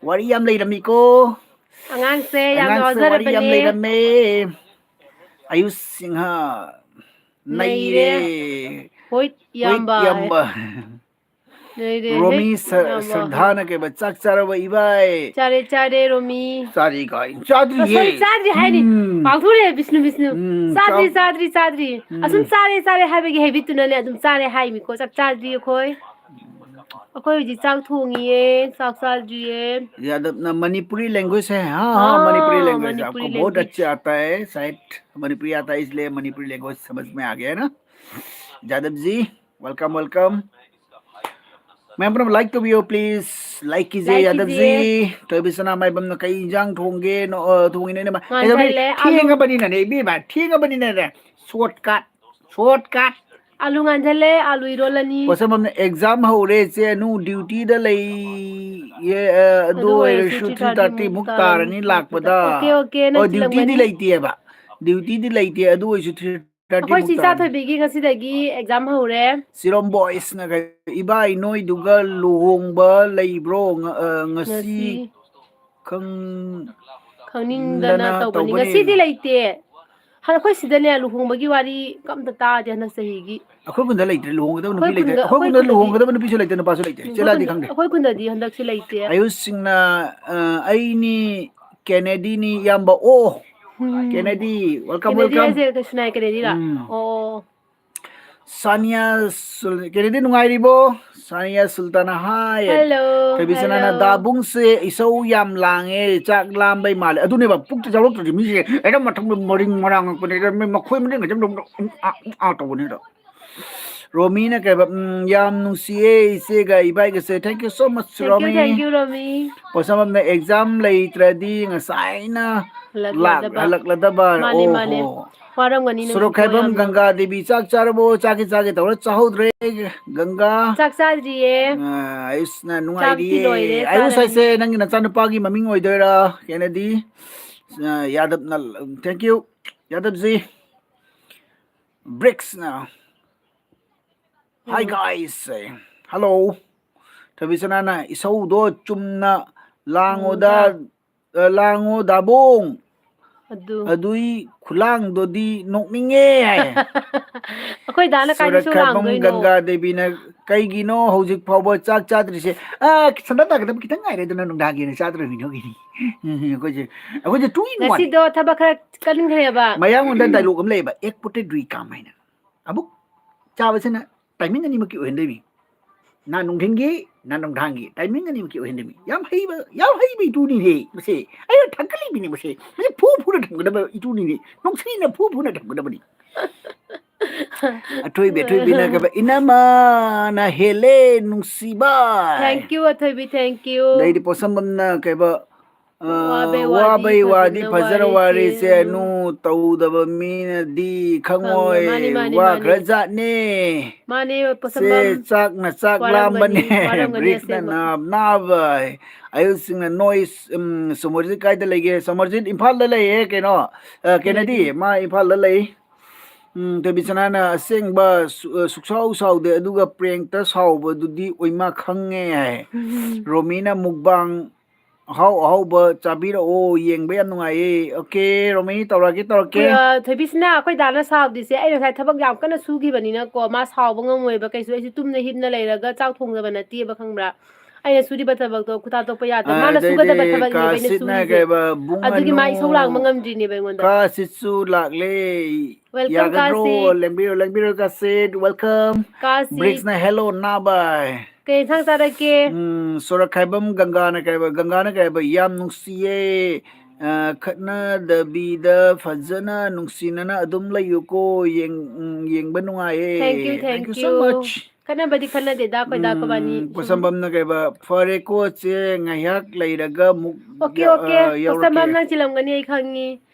ꯋꯥꯔꯤ ꯌꯥꯝ ꯂꯩꯔꯝꯃꯤꯀꯣ꯫ ꯑꯉꯥꯡꯁꯦ ꯌꯥꯝ ꯑꯉꯥꯡꯁꯦ ꯋꯥꯔꯤ ꯌꯥꯝ ꯉꯥꯎꯖꯔꯕꯅꯦ꯫ ꯂꯩꯔꯝꯃꯦ꯫ ꯑꯌꯨꯁ ꯁꯤꯡꯍ ꯅꯩꯔꯦ꯫ ꯅꯩꯔꯦ꯫ ꯍꯣꯏ, ꯍꯣꯏ, ꯏꯌꯥꯝꯕ꯫ ꯏꯌꯥꯝꯕ꯫ ꯅꯩꯔꯦ, ꯔꯣꯃꯤ ꯍꯦ, ꯁ-, ꯏꯌꯥꯝꯕ꯫ ꯁ꯭ꯔꯗꯥꯅ ꯀꯩꯕ, "ꯆꯥꯛ ꯆꯥꯔꯕ ꯏꯕꯥꯏ?" ꯆꯥꯔꯦ, ꯆꯥꯔꯦ, ꯔꯣꯃꯤ꯫ ꯆꯥꯔꯤ ꯀꯥꯏ, ꯑ, ꯆꯥꯗ꯭ꯔꯤꯌꯦ꯫ sorry, ꯆꯥꯗ꯭ꯔꯤ ꯍꯥꯏꯅꯤ꯫ ꯎꯝ꯫ ꯀꯥꯎꯊꯣꯛꯎꯔꯦ, ꯕꯤꯁꯅꯨ, ꯕꯤꯁꯅꯨ꯫ ꯎꯝ, ꯆꯥꯗ꯭ꯔꯤ, ꯆꯥꯛ-, ꯆꯥꯗ꯭ꯔꯤ, ꯆꯥꯗ꯭ꯔꯤ꯫ ꯎꯝ꯫ ꯑꯁꯨꯝ ꯆꯥꯔꯦ, ꯆꯥꯔꯦ ꯍꯥꯏꯕꯒꯤ habit ꯇꯨꯅꯅꯦ ꯑꯗꯨꯝ ꯆꯥꯔꯦ ꯍꯥꯏꯃꯤꯀꯣ꯫ ꯆꯥꯛ ꯆꯥꯗ꯭ꯔꯤ ꯑꯩꯈꯣꯏ꯫ ꯑꯩꯈꯣꯏ ꯍꯧꯖꯤꯛ ꯆꯥꯛ ꯊꯣꯡꯉꯤꯌꯦ꯫ ꯆꯥꯛ ꯆꯥꯗ꯭ꯔꯤꯌꯦ꯫ यादव ना मणिपुरी language है। हाँ, हाँ, हाँ, मणिपुरी language है। मणिपुरी आपको बहुत language। अच्छे आता है शायद। मणिपुरी आता है इसलिए मणिपुरी language समझ में आ गया है ना यादव जी? Welcome, welcome। मैं अपना like तो भी हो please। Like कीजिए Like यादव कीजिए। जी। ꯊꯣꯏꯕꯤꯁꯅꯥ ꯃꯥꯏꯕꯝꯅ ꯀꯩ ꯏꯟꯖꯥꯡ ꯊꯣꯡꯒꯦ? ꯅꯣ-, ꯑ, ꯊꯣꯡꯉꯤꯅꯦꯅ ꯃꯥ-, ꯀꯩꯗꯧꯔꯦ? ꯉꯥꯟꯁꯜꯂꯦ, ꯑꯂꯨ꯫ ꯊꯦꯡꯉꯕꯅꯤꯅꯅꯦ ꯏꯕꯦꯝꯃ, ꯊꯦꯡꯉꯕꯅꯤꯅꯅꯦ꯫ Shortcut, shortcut꯫ ꯑꯂꯨ ꯉꯥꯟꯁꯜꯂꯦ, ꯑꯂꯨ ꯏꯔꯣꯜꯂꯅꯤ꯫ ꯄꯣꯠꯁꯝꯕꯝꯅ exam ꯍꯧꯔꯦ ꯏꯆꯦ ꯑꯅꯨ duty ꯗ ꯂꯩ꯫ ꯑꯦ, ꯑ, ꯑꯗꯨ ꯑꯗꯨ ꯑꯣꯏꯔꯁꯨ ꯑꯣꯏꯔꯁꯨ three thirty ꯃꯨꯛ ꯇꯥꯔꯅꯤ ꯂꯥꯛꯄꯗ꯫ Okay, okay, ꯅꯪ ꯑꯣ, duty ꯗꯤ ꯆꯤꯜꯂꯝꯒꯅꯤ꯫ ꯂꯩꯇꯦꯕ꯫ Duty ꯗꯤ ꯂꯩꯇꯦ, ꯑꯗꯨ ꯑꯣꯏꯔꯁꯨ three thirty ꯑꯩꯈꯣꯏ ꯃꯨꯛ ꯆꯦ ꯇꯥꯔꯅꯤ꯫ ꯆꯥꯊꯣꯏꯕꯤꯒꯤ ꯉꯁꯤꯗꯒꯤ exam ꯍꯧꯔꯦ꯫ ꯁꯤꯔꯣꯝ boys ꯅ ꯀꯩ, "ꯏꯕꯥꯏ ꯅꯣꯏꯗꯨꯒ ꯂꯨꯍꯣꯡꯕ ꯂꯩꯕ꯭ꯔꯣ? ꯉ-, ꯑ, ꯉꯁꯤ ꯉꯁꯤ ꯈꯪ-, ꯈꯪꯅꯤꯡꯗꯅ ꯗꯅ ꯇꯧꯕꯅꯤ, ꯇꯧꯕꯅꯤ꯫ ꯉꯁꯤꯗꯤ ꯂꯩꯇꯦ꯫ ꯍ-, ꯑꯩꯈꯣꯏ ꯁꯤꯗꯅꯦ ꯂꯨꯍꯣꯡꯕꯒꯤ ꯋꯥꯔꯤ ꯑꯝꯇ ꯇꯥꯗꯦ ꯍꯟꯗꯛ ꯆꯍꯤꯒꯤ꯫ ꯑꯩꯈꯣꯏ ꯈꯨꯟꯗ ꯂꯩꯇ꯭ꯔꯦ, ꯂꯨꯍꯣꯡꯒꯗꯕ ꯅꯨꯄꯤ ꯑꯩꯈꯣꯏ ꯂꯩꯇ꯭ꯔꯦ꯫ ꯈꯨꯟꯗ-, ꯑꯩꯈꯣꯏ ꯑꯩꯈꯣꯏ ꯈꯨꯟꯗ ꯈꯨꯟꯗꯗꯤ ꯂꯨꯍꯣꯡꯒꯗꯕ ꯅꯨꯄꯤꯁꯨ ꯂꯩꯇꯦ, ꯅꯨꯄꯥꯁꯨ ꯂꯩꯇ꯭ꯔꯦ꯫ ꯎꯝ, ꯑꯩꯈꯣꯏ ꯆꯦꯜꯂꯛꯑꯗꯤ ꯈꯨꯟꯗ-, ꯈꯪꯗ꯭ꯔꯦ꯫ ꯑꯩꯈꯣꯏ ꯈꯨꯟꯗꯗꯤ ꯍꯟꯗꯛꯁꯤ ꯂꯩꯇꯦ꯫ ꯑꯌꯨꯁ ꯁꯤꯡꯅ, ꯑ, "ꯑꯩꯅꯤ ꯀꯦꯅꯦꯗꯤꯅꯤ ꯏꯌꯥꯝꯕ"꯫ ꯑꯣ! ꯎꯝ꯫ ꯀꯦꯅꯦꯗꯤ, welcome, ꯀꯦꯅꯦꯗꯤ welcome꯫ ꯍꯥꯏꯁꯦ ꯀꯩꯁꯨ ꯅꯥꯏ ꯀꯦꯅꯦꯗꯤꯔꯥ? ꯎꯝ꯫ ꯑꯣ꯫ ꯁꯥꯅꯤꯌꯥ ꯁꯨꯜ-, ꯀꯦꯅꯦꯗꯤ ꯅꯨꯡꯉꯥꯏꯔꯤꯕꯣ? ꯁꯥꯅꯤꯌꯥ ꯁꯨꯜꯇꯥꯅ ꯍꯥꯏ꯫ Hello, ꯊꯣꯏꯕꯤꯁꯅꯥꯅ hello꯫ "ꯗꯥꯕꯨꯡꯁꯦ ꯏꯁꯧ ꯌꯥꯝ ꯂꯥꯡꯉꯦ, ꯆꯥꯛ ꯂꯥꯝꯕꯩ ꯃꯥꯜꯂꯦ"꯫ ꯑꯗꯨꯅꯦꯕ, ꯄꯨꯛꯇ ꯌꯥꯎꯔꯛꯇ꯭ꯔꯗꯤ ꯃꯤꯁꯦ ꯍꯦꯛꯇ ꯃꯊꯪꯗ ꯃꯔꯤꯡ ꯃꯔꯥꯡꯉꯛꯄꯅꯦ, ꯃꯈꯣꯏ ꯃꯔꯤꯡ ꯍꯦꯛꯇ ꯎꯝ, ꯑꯥ, ꯎꯝ, ꯑꯥ ꯇꯧꯕꯅꯦ ꯑꯗꯣ꯫ ꯔꯣꯃꯤꯅ ꯀꯩꯕ, ꯎꯝ, "ꯌꯥꯝ ꯅꯨꯡꯁꯤꯌꯦ ꯏꯆꯦꯒ ꯏꯕꯥꯏꯒꯁꯦ"꯫ Thank you so much, Thank you, Romi. Thank you, Romi. ꯄꯣꯠꯁꯝꯕꯝꯅ "Exam ꯂꯩꯇ꯭ꯔꯗꯤ ꯉꯁꯥꯏꯅ ꯂꯥꯛ-, ꯍꯜꯂꯛꯂꯗꯕ꯫ ꯍꯜꯂꯛꯂꯗꯕ"꯫ ꯃꯥꯅꯦ, ꯑꯣꯍꯣ꯫ ꯃꯥꯅꯦ꯫ ꯋꯥꯔꯝꯒꯅꯤ ꯅꯪꯁꯨ ꯁꯣꯔꯣꯛ ꯈꯥꯏꯕꯝ ꯌꯥꯝꯅ꯫ ꯒꯪꯒꯥ ꯗꯦꯕꯤ, "ꯆꯥꯛ ꯆꯥꯔꯕꯣ? ꯆꯥꯒꯦ, ꯆꯥꯒꯦ" ꯇꯧꯔ ꯆꯥꯍꯧꯗ꯭ꯔꯦ꯫ ꯒꯪꯒꯥ꯫ ꯆꯥꯛ ꯆꯥꯗ꯭ꯔꯤꯌꯦ꯫ ꯑ, ꯑꯌꯨꯁꯅ ꯆꯥꯛꯇꯤ "ꯅꯨꯡꯉꯥꯏꯔꯤꯌꯦ"꯫ ꯂꯣꯏꯔꯦ, ꯑꯌꯨꯁ ꯆꯥꯔꯅꯤ꯫ ꯍꯥꯏꯁꯦ ꯅꯪꯒꯤ ꯅꯆꯥꯅꯨꯄꯥꯒꯤ ꯃꯃꯤꯡ ꯑꯣꯏꯗꯣꯏꯔꯥ, ꯀꯦꯅꯦꯗꯤ? ꯑ, ꯌꯥꯗꯕꯅ, thank you, ꯌꯥꯗꯕꯖꯤ꯫ ꯕ꯭ꯔꯤꯛꯁꯅ, "Hi um. Guys" high. "Hello." ꯊꯣꯏꯕꯤꯁꯅꯥꯅ, "ꯏꯁꯧꯗꯣ ꯆꯨꯝꯅ ꯂꯥꯡꯉꯣꯗ, ꯎꯝ, ꯑ, ꯂꯥꯡꯉꯣ ꯗꯥꯕꯣꯡ꯫ ꯑꯗꯨ꯫ ꯑꯗꯨꯏ ꯈꯨꯂꯥꯡꯗꯨꯗꯤ ꯅꯣꯛꯅꯤꯡꯉꯦ" ꯍꯥꯏ꯫ ꯑꯩꯈꯣꯏ ꯗꯥꯅ ꯀꯥꯏꯗ ꯁꯣꯔꯠ ꯏꯁꯧ ꯈꯥꯏꯕꯝ ꯂꯥꯡꯗꯣꯏꯅꯣ? ꯒꯪꯒꯥ ꯗꯦꯕꯤꯅ, "ꯀꯩꯒꯤꯅꯣ ꯍꯧꯖꯤꯛ ꯐꯥꯎꯕ ꯆꯥꯛ ꯆꯥꯗ꯭ꯔꯤꯁꯦ?" "ꯑ, ꯁꯟꯗꯥ ꯇꯥꯒꯗꯕ ꯈꯤꯇꯪ ꯉꯥꯏꯔꯦꯗꯅ, ꯅꯨꯡꯗꯥꯡꯒꯤꯅ ꯆꯥꯗ꯭ꯔꯕꯅꯤꯅ ꯑꯩꯈꯣꯏꯗꯤ꯫ ꯎꯝ, ꯑꯩꯈꯣꯏꯁꯦ, ꯑꯩꯈꯣꯏꯁꯦ two in one." ꯉꯁꯤꯗꯣ ꯊꯕꯛ ꯈꯔ ꯀꯟꯈ꯭ꯔꯦꯕ꯫ ꯃꯌꯥꯡꯂꯣꯟꯗ ꯗꯥꯏꯂꯣꯛ ꯑꯃ ꯂꯩꯌꯦꯕ, "ꯑꯦꯛ ꯄꯣꯇꯦ ꯗꯨꯏ ꯀꯥꯝ" ꯍꯥꯏꯅ꯫ ꯑꯃꯨꯛ ꯆꯥꯕꯁꯤꯅ ꯇꯥꯏꯃꯤꯡ ꯑꯅꯤꯃꯛꯀꯤ ꯑꯣꯏꯍꯟꯗꯣꯏꯅꯤ꯫ ꯅ ꯅꯨꯡꯊꯤꯟꯒꯤ, ꯅ ꯅꯨꯡꯗꯥꯡꯒꯤ ꯇꯥꯏꯃꯤꯡ ꯑꯅꯤꯃꯛꯀꯤ ꯑꯣꯏꯍꯟꯗꯣꯏꯅꯤ꯫ ꯌꯥꯝ ꯍꯩꯕ, ꯌꯥꯝ ꯍꯩꯕ ꯏꯇꯨꯅꯤꯍꯦ ꯃꯁꯦ꯫ ꯑꯩꯅ ꯊꯥꯒꯠꯂꯤꯕꯅꯤ ꯃꯁꯦ꯫ ꯃꯁꯤ ꯐꯨ ꯐꯨꯅ ꯊꯝꯒꯗꯕ ꯏꯇꯨꯅꯤꯅꯦ꯫ ꯅꯨꯡꯁꯤꯅ ꯐꯨ ꯐꯨꯅ ꯊꯝꯒꯗꯕꯅꯤ꯫ ꯑꯊꯣꯏꯕꯤ, ꯑꯊꯣꯏꯕꯤꯅ ꯀꯩꯕ, "ꯏꯅꯝꯃꯅ ꯍꯦꯜꯂꯦ ꯅꯨꯡꯁꯤꯕ"꯫ Thank you, ꯑꯊꯣꯏꯕꯤ, thank you꯫ ꯑꯗꯩꯗꯤ ꯄꯣꯠꯁꯝꯕꯝꯅ ꯀꯩꯕ, ꯑ, ꯋꯥꯕꯩ ꯋꯥꯗꯤ "ꯋꯥꯕꯩ ꯋꯥꯗꯤ ꯐꯖꯅ ꯐꯖꯅ ꯋꯥꯔꯦ ꯋꯥꯔꯦ ꯏꯆꯦ, ꯏꯆꯦ, ꯑꯅꯨ꯫ ꯑꯅꯨ ꯇꯧꯗꯕ ꯃꯤꯅꯗꯤ ꯈꯪꯉꯣꯏ, ꯈꯪꯉꯣꯏ, ꯃꯥꯅꯤ, ꯃꯥꯅꯤ, ꯋꯥ ꯃꯥꯅꯤ꯫ ꯈꯔ ꯖꯥꯠꯅꯦ꯫ ꯃꯥꯅꯦ, ꯁꯦ, ꯄꯣꯠꯁꯝꯕꯝ ꯆꯥꯛꯅ ꯆꯥꯛ ꯋꯥꯔꯝꯒꯅꯤ, ꯂꯥꯝꯕꯅꯦ꯫ ꯋꯥꯔꯝꯒꯅꯤ ꯕ꯭ꯔꯤꯛꯁꯅ ꯑꯁꯦꯡꯕ꯫ ꯅꯥ-, ꯅꯥꯕ꯫ ꯑꯌꯨꯁꯤꯡꯅ ꯅꯣꯏꯁ, ꯎꯝ, ꯁꯣꯃꯣꯔꯖꯤꯠ ꯀꯥꯏꯗ ꯂꯩꯒꯦ? ꯁꯣꯃꯣꯔꯖꯤꯠ ꯏꯝꯐꯥꯜꯗ ꯂꯩꯌꯦ ꯀꯩꯅꯣ꯫ ꯑ, ꯀꯦꯅꯦꯗꯤ, ꯀꯦꯅꯦꯗꯤ꯫ ꯃꯥ ꯏꯝꯐꯥꯜꯗ ꯂꯩ꯫ ꯎꯝ, ꯊꯣꯏꯕꯤꯁꯅꯥꯅ ꯑꯁꯦꯡꯕ ꯁꯨ-, ꯑ, ꯁꯨꯛꯁꯥꯎ ꯁꯥꯎꯗꯦ, ꯑꯗꯨꯒ ꯄ꯭ꯔꯦꯡꯛꯇ ꯁꯥꯎꯕꯗꯨꯗꯤ ꯑꯣꯏꯃꯥ ꯈꯪꯉꯦ ꯍꯥꯏ꯫ ꯎꯝ꯫ ꯔꯣꯃꯤꯅ ꯃꯨꯛꯕꯥꯡ ꯑꯍꯥꯎ ꯑꯍꯥꯎꯕ ꯆꯥꯕꯤꯔꯛꯑꯣ, ꯌꯦꯡꯕ ꯌꯥꯝ ꯅꯨꯡꯉꯥꯏꯌꯦ꯫ ꯑꯣꯀꯦ, ꯔꯣꯃꯤ, ꯇꯧꯔꯛꯑꯒꯦ, ꯇꯧꯔꯛꯀꯦ꯫ ꯑ, ꯊꯣꯏꯕꯤꯁꯅꯥ, ꯑꯩꯈꯣꯏ ꯗꯥꯅ ꯁꯥꯎꯗ꯭ꯔꯤꯁꯦ, ꯑꯩ ꯉꯁꯥꯏ ꯊꯕꯛ ꯌꯥꯝ ꯀꯟꯅ ꯁꯨꯈꯤꯕꯅꯤꯅꯀꯣ, ꯃꯥ ꯁꯥꯎꯕ ꯉꯝꯃꯣꯏꯕ ꯀꯩꯁꯨ꯫ ꯑꯩꯁꯨ ꯇꯨꯝꯅ ꯍꯤꯞꯅ ꯂꯩꯔꯒ ꯆꯥꯛ ꯊꯣꯡꯖꯕ ꯅꯠꯇꯦꯕ, ꯈꯪꯕ꯭ꯔꯥ? ꯑꯩꯅ ꯁꯨꯔꯤꯕ ꯊꯕꯛꯇꯣ ꯈꯨꯠ ꯊꯥꯗꯣꯛꯄ ꯌꯥꯗꯦ꯫ ꯃꯥꯅ ꯑꯗꯩꯗꯤ ꯁꯨꯒꯗꯕ ꯊꯕꯛꯅꯦꯕ ꯑꯩꯅ ꯀꯥꯁꯤꯠꯅ ꯁꯨꯔꯤꯁꯦ꯫ ꯀꯩꯕ, ꯕꯨꯡ ꯑꯗꯨꯒꯤ ꯃꯥ ꯏꯁꯧ ꯂꯥꯡꯕ ꯑꯅꯨ, ꯉꯝꯗ꯭ꯔꯤꯅꯦꯕ ꯑꯩꯉꯣꯟꯗ꯫ ꯀꯥꯁꯤꯠꯁꯨ ꯂꯥꯛꯂꯦ꯫ Welcome, ꯌꯥꯒꯗ꯭ꯔꯣ? ꯀꯥꯁꯤꯠ꯫ ꯂꯦꯡꯕꯤꯔꯣ, ꯂꯦꯡꯕꯤꯔꯣ, ꯀꯥꯁꯤꯠ꯫ Welcome꯫ ꯀꯥꯁꯤꯠ꯫ ꯕ꯭ꯔꯤꯛꯁꯅ hello, ꯅꯥꯕꯥꯏ꯫ ꯀꯩ ꯏꯟꯁꯥꯡ ꯆꯥꯔꯛꯀꯦ? ꯎꯝ, ꯁꯣꯔꯛꯈꯥꯏꯕꯝ ꯒꯪꯒꯥꯅ ꯀꯩꯕ, ꯒꯪꯒꯥꯅ ꯀꯩꯕ, "ꯌꯥꯝ ꯅꯨꯡꯁꯤꯌꯦ, ꯑ, ꯈꯠꯅꯗꯕꯤꯗ ꯐꯖꯅ ꯅꯨꯡꯁꯤꯅꯅ ꯑꯗꯨꯝ ꯂꯩꯌꯨꯀꯣ, ꯌꯦꯡ-, ꯎꯝ, ꯌꯦꯡꯕ ꯅꯨꯡꯉꯥꯏꯌꯦ." Thank you, thank you so much꯫ Thank you꯫ ꯈꯠꯅꯕꯗꯤ ꯈꯠꯅꯗꯦꯗ ꯑꯩꯈꯣꯏ ꯗꯥ, ꯎꯝ, ꯑꯩꯈꯣꯏꯕꯥꯅꯤ ꯁꯨꯝ꯫ ꯄꯣꯁꯝꯕꯝꯅ ꯀꯩꯕ, "ꯐꯔꯦꯀꯣ ꯆꯦ, ꯉꯥꯏꯍꯥꯛ ꯂꯩꯔꯒ ꯑꯃꯨꯛ ꯑꯣꯀꯦ, ꯌꯥ-, ꯑꯣꯀꯦ꯫ ꯑ, ꯌꯥꯎꯔꯛꯀꯦ꯫" ꯄꯣꯁꯝꯕꯝ, ꯅꯪ ꯆꯤꯜꯂꯝꯒꯅꯤ ꯑꯩ ꯈꯪꯉꯤ꯫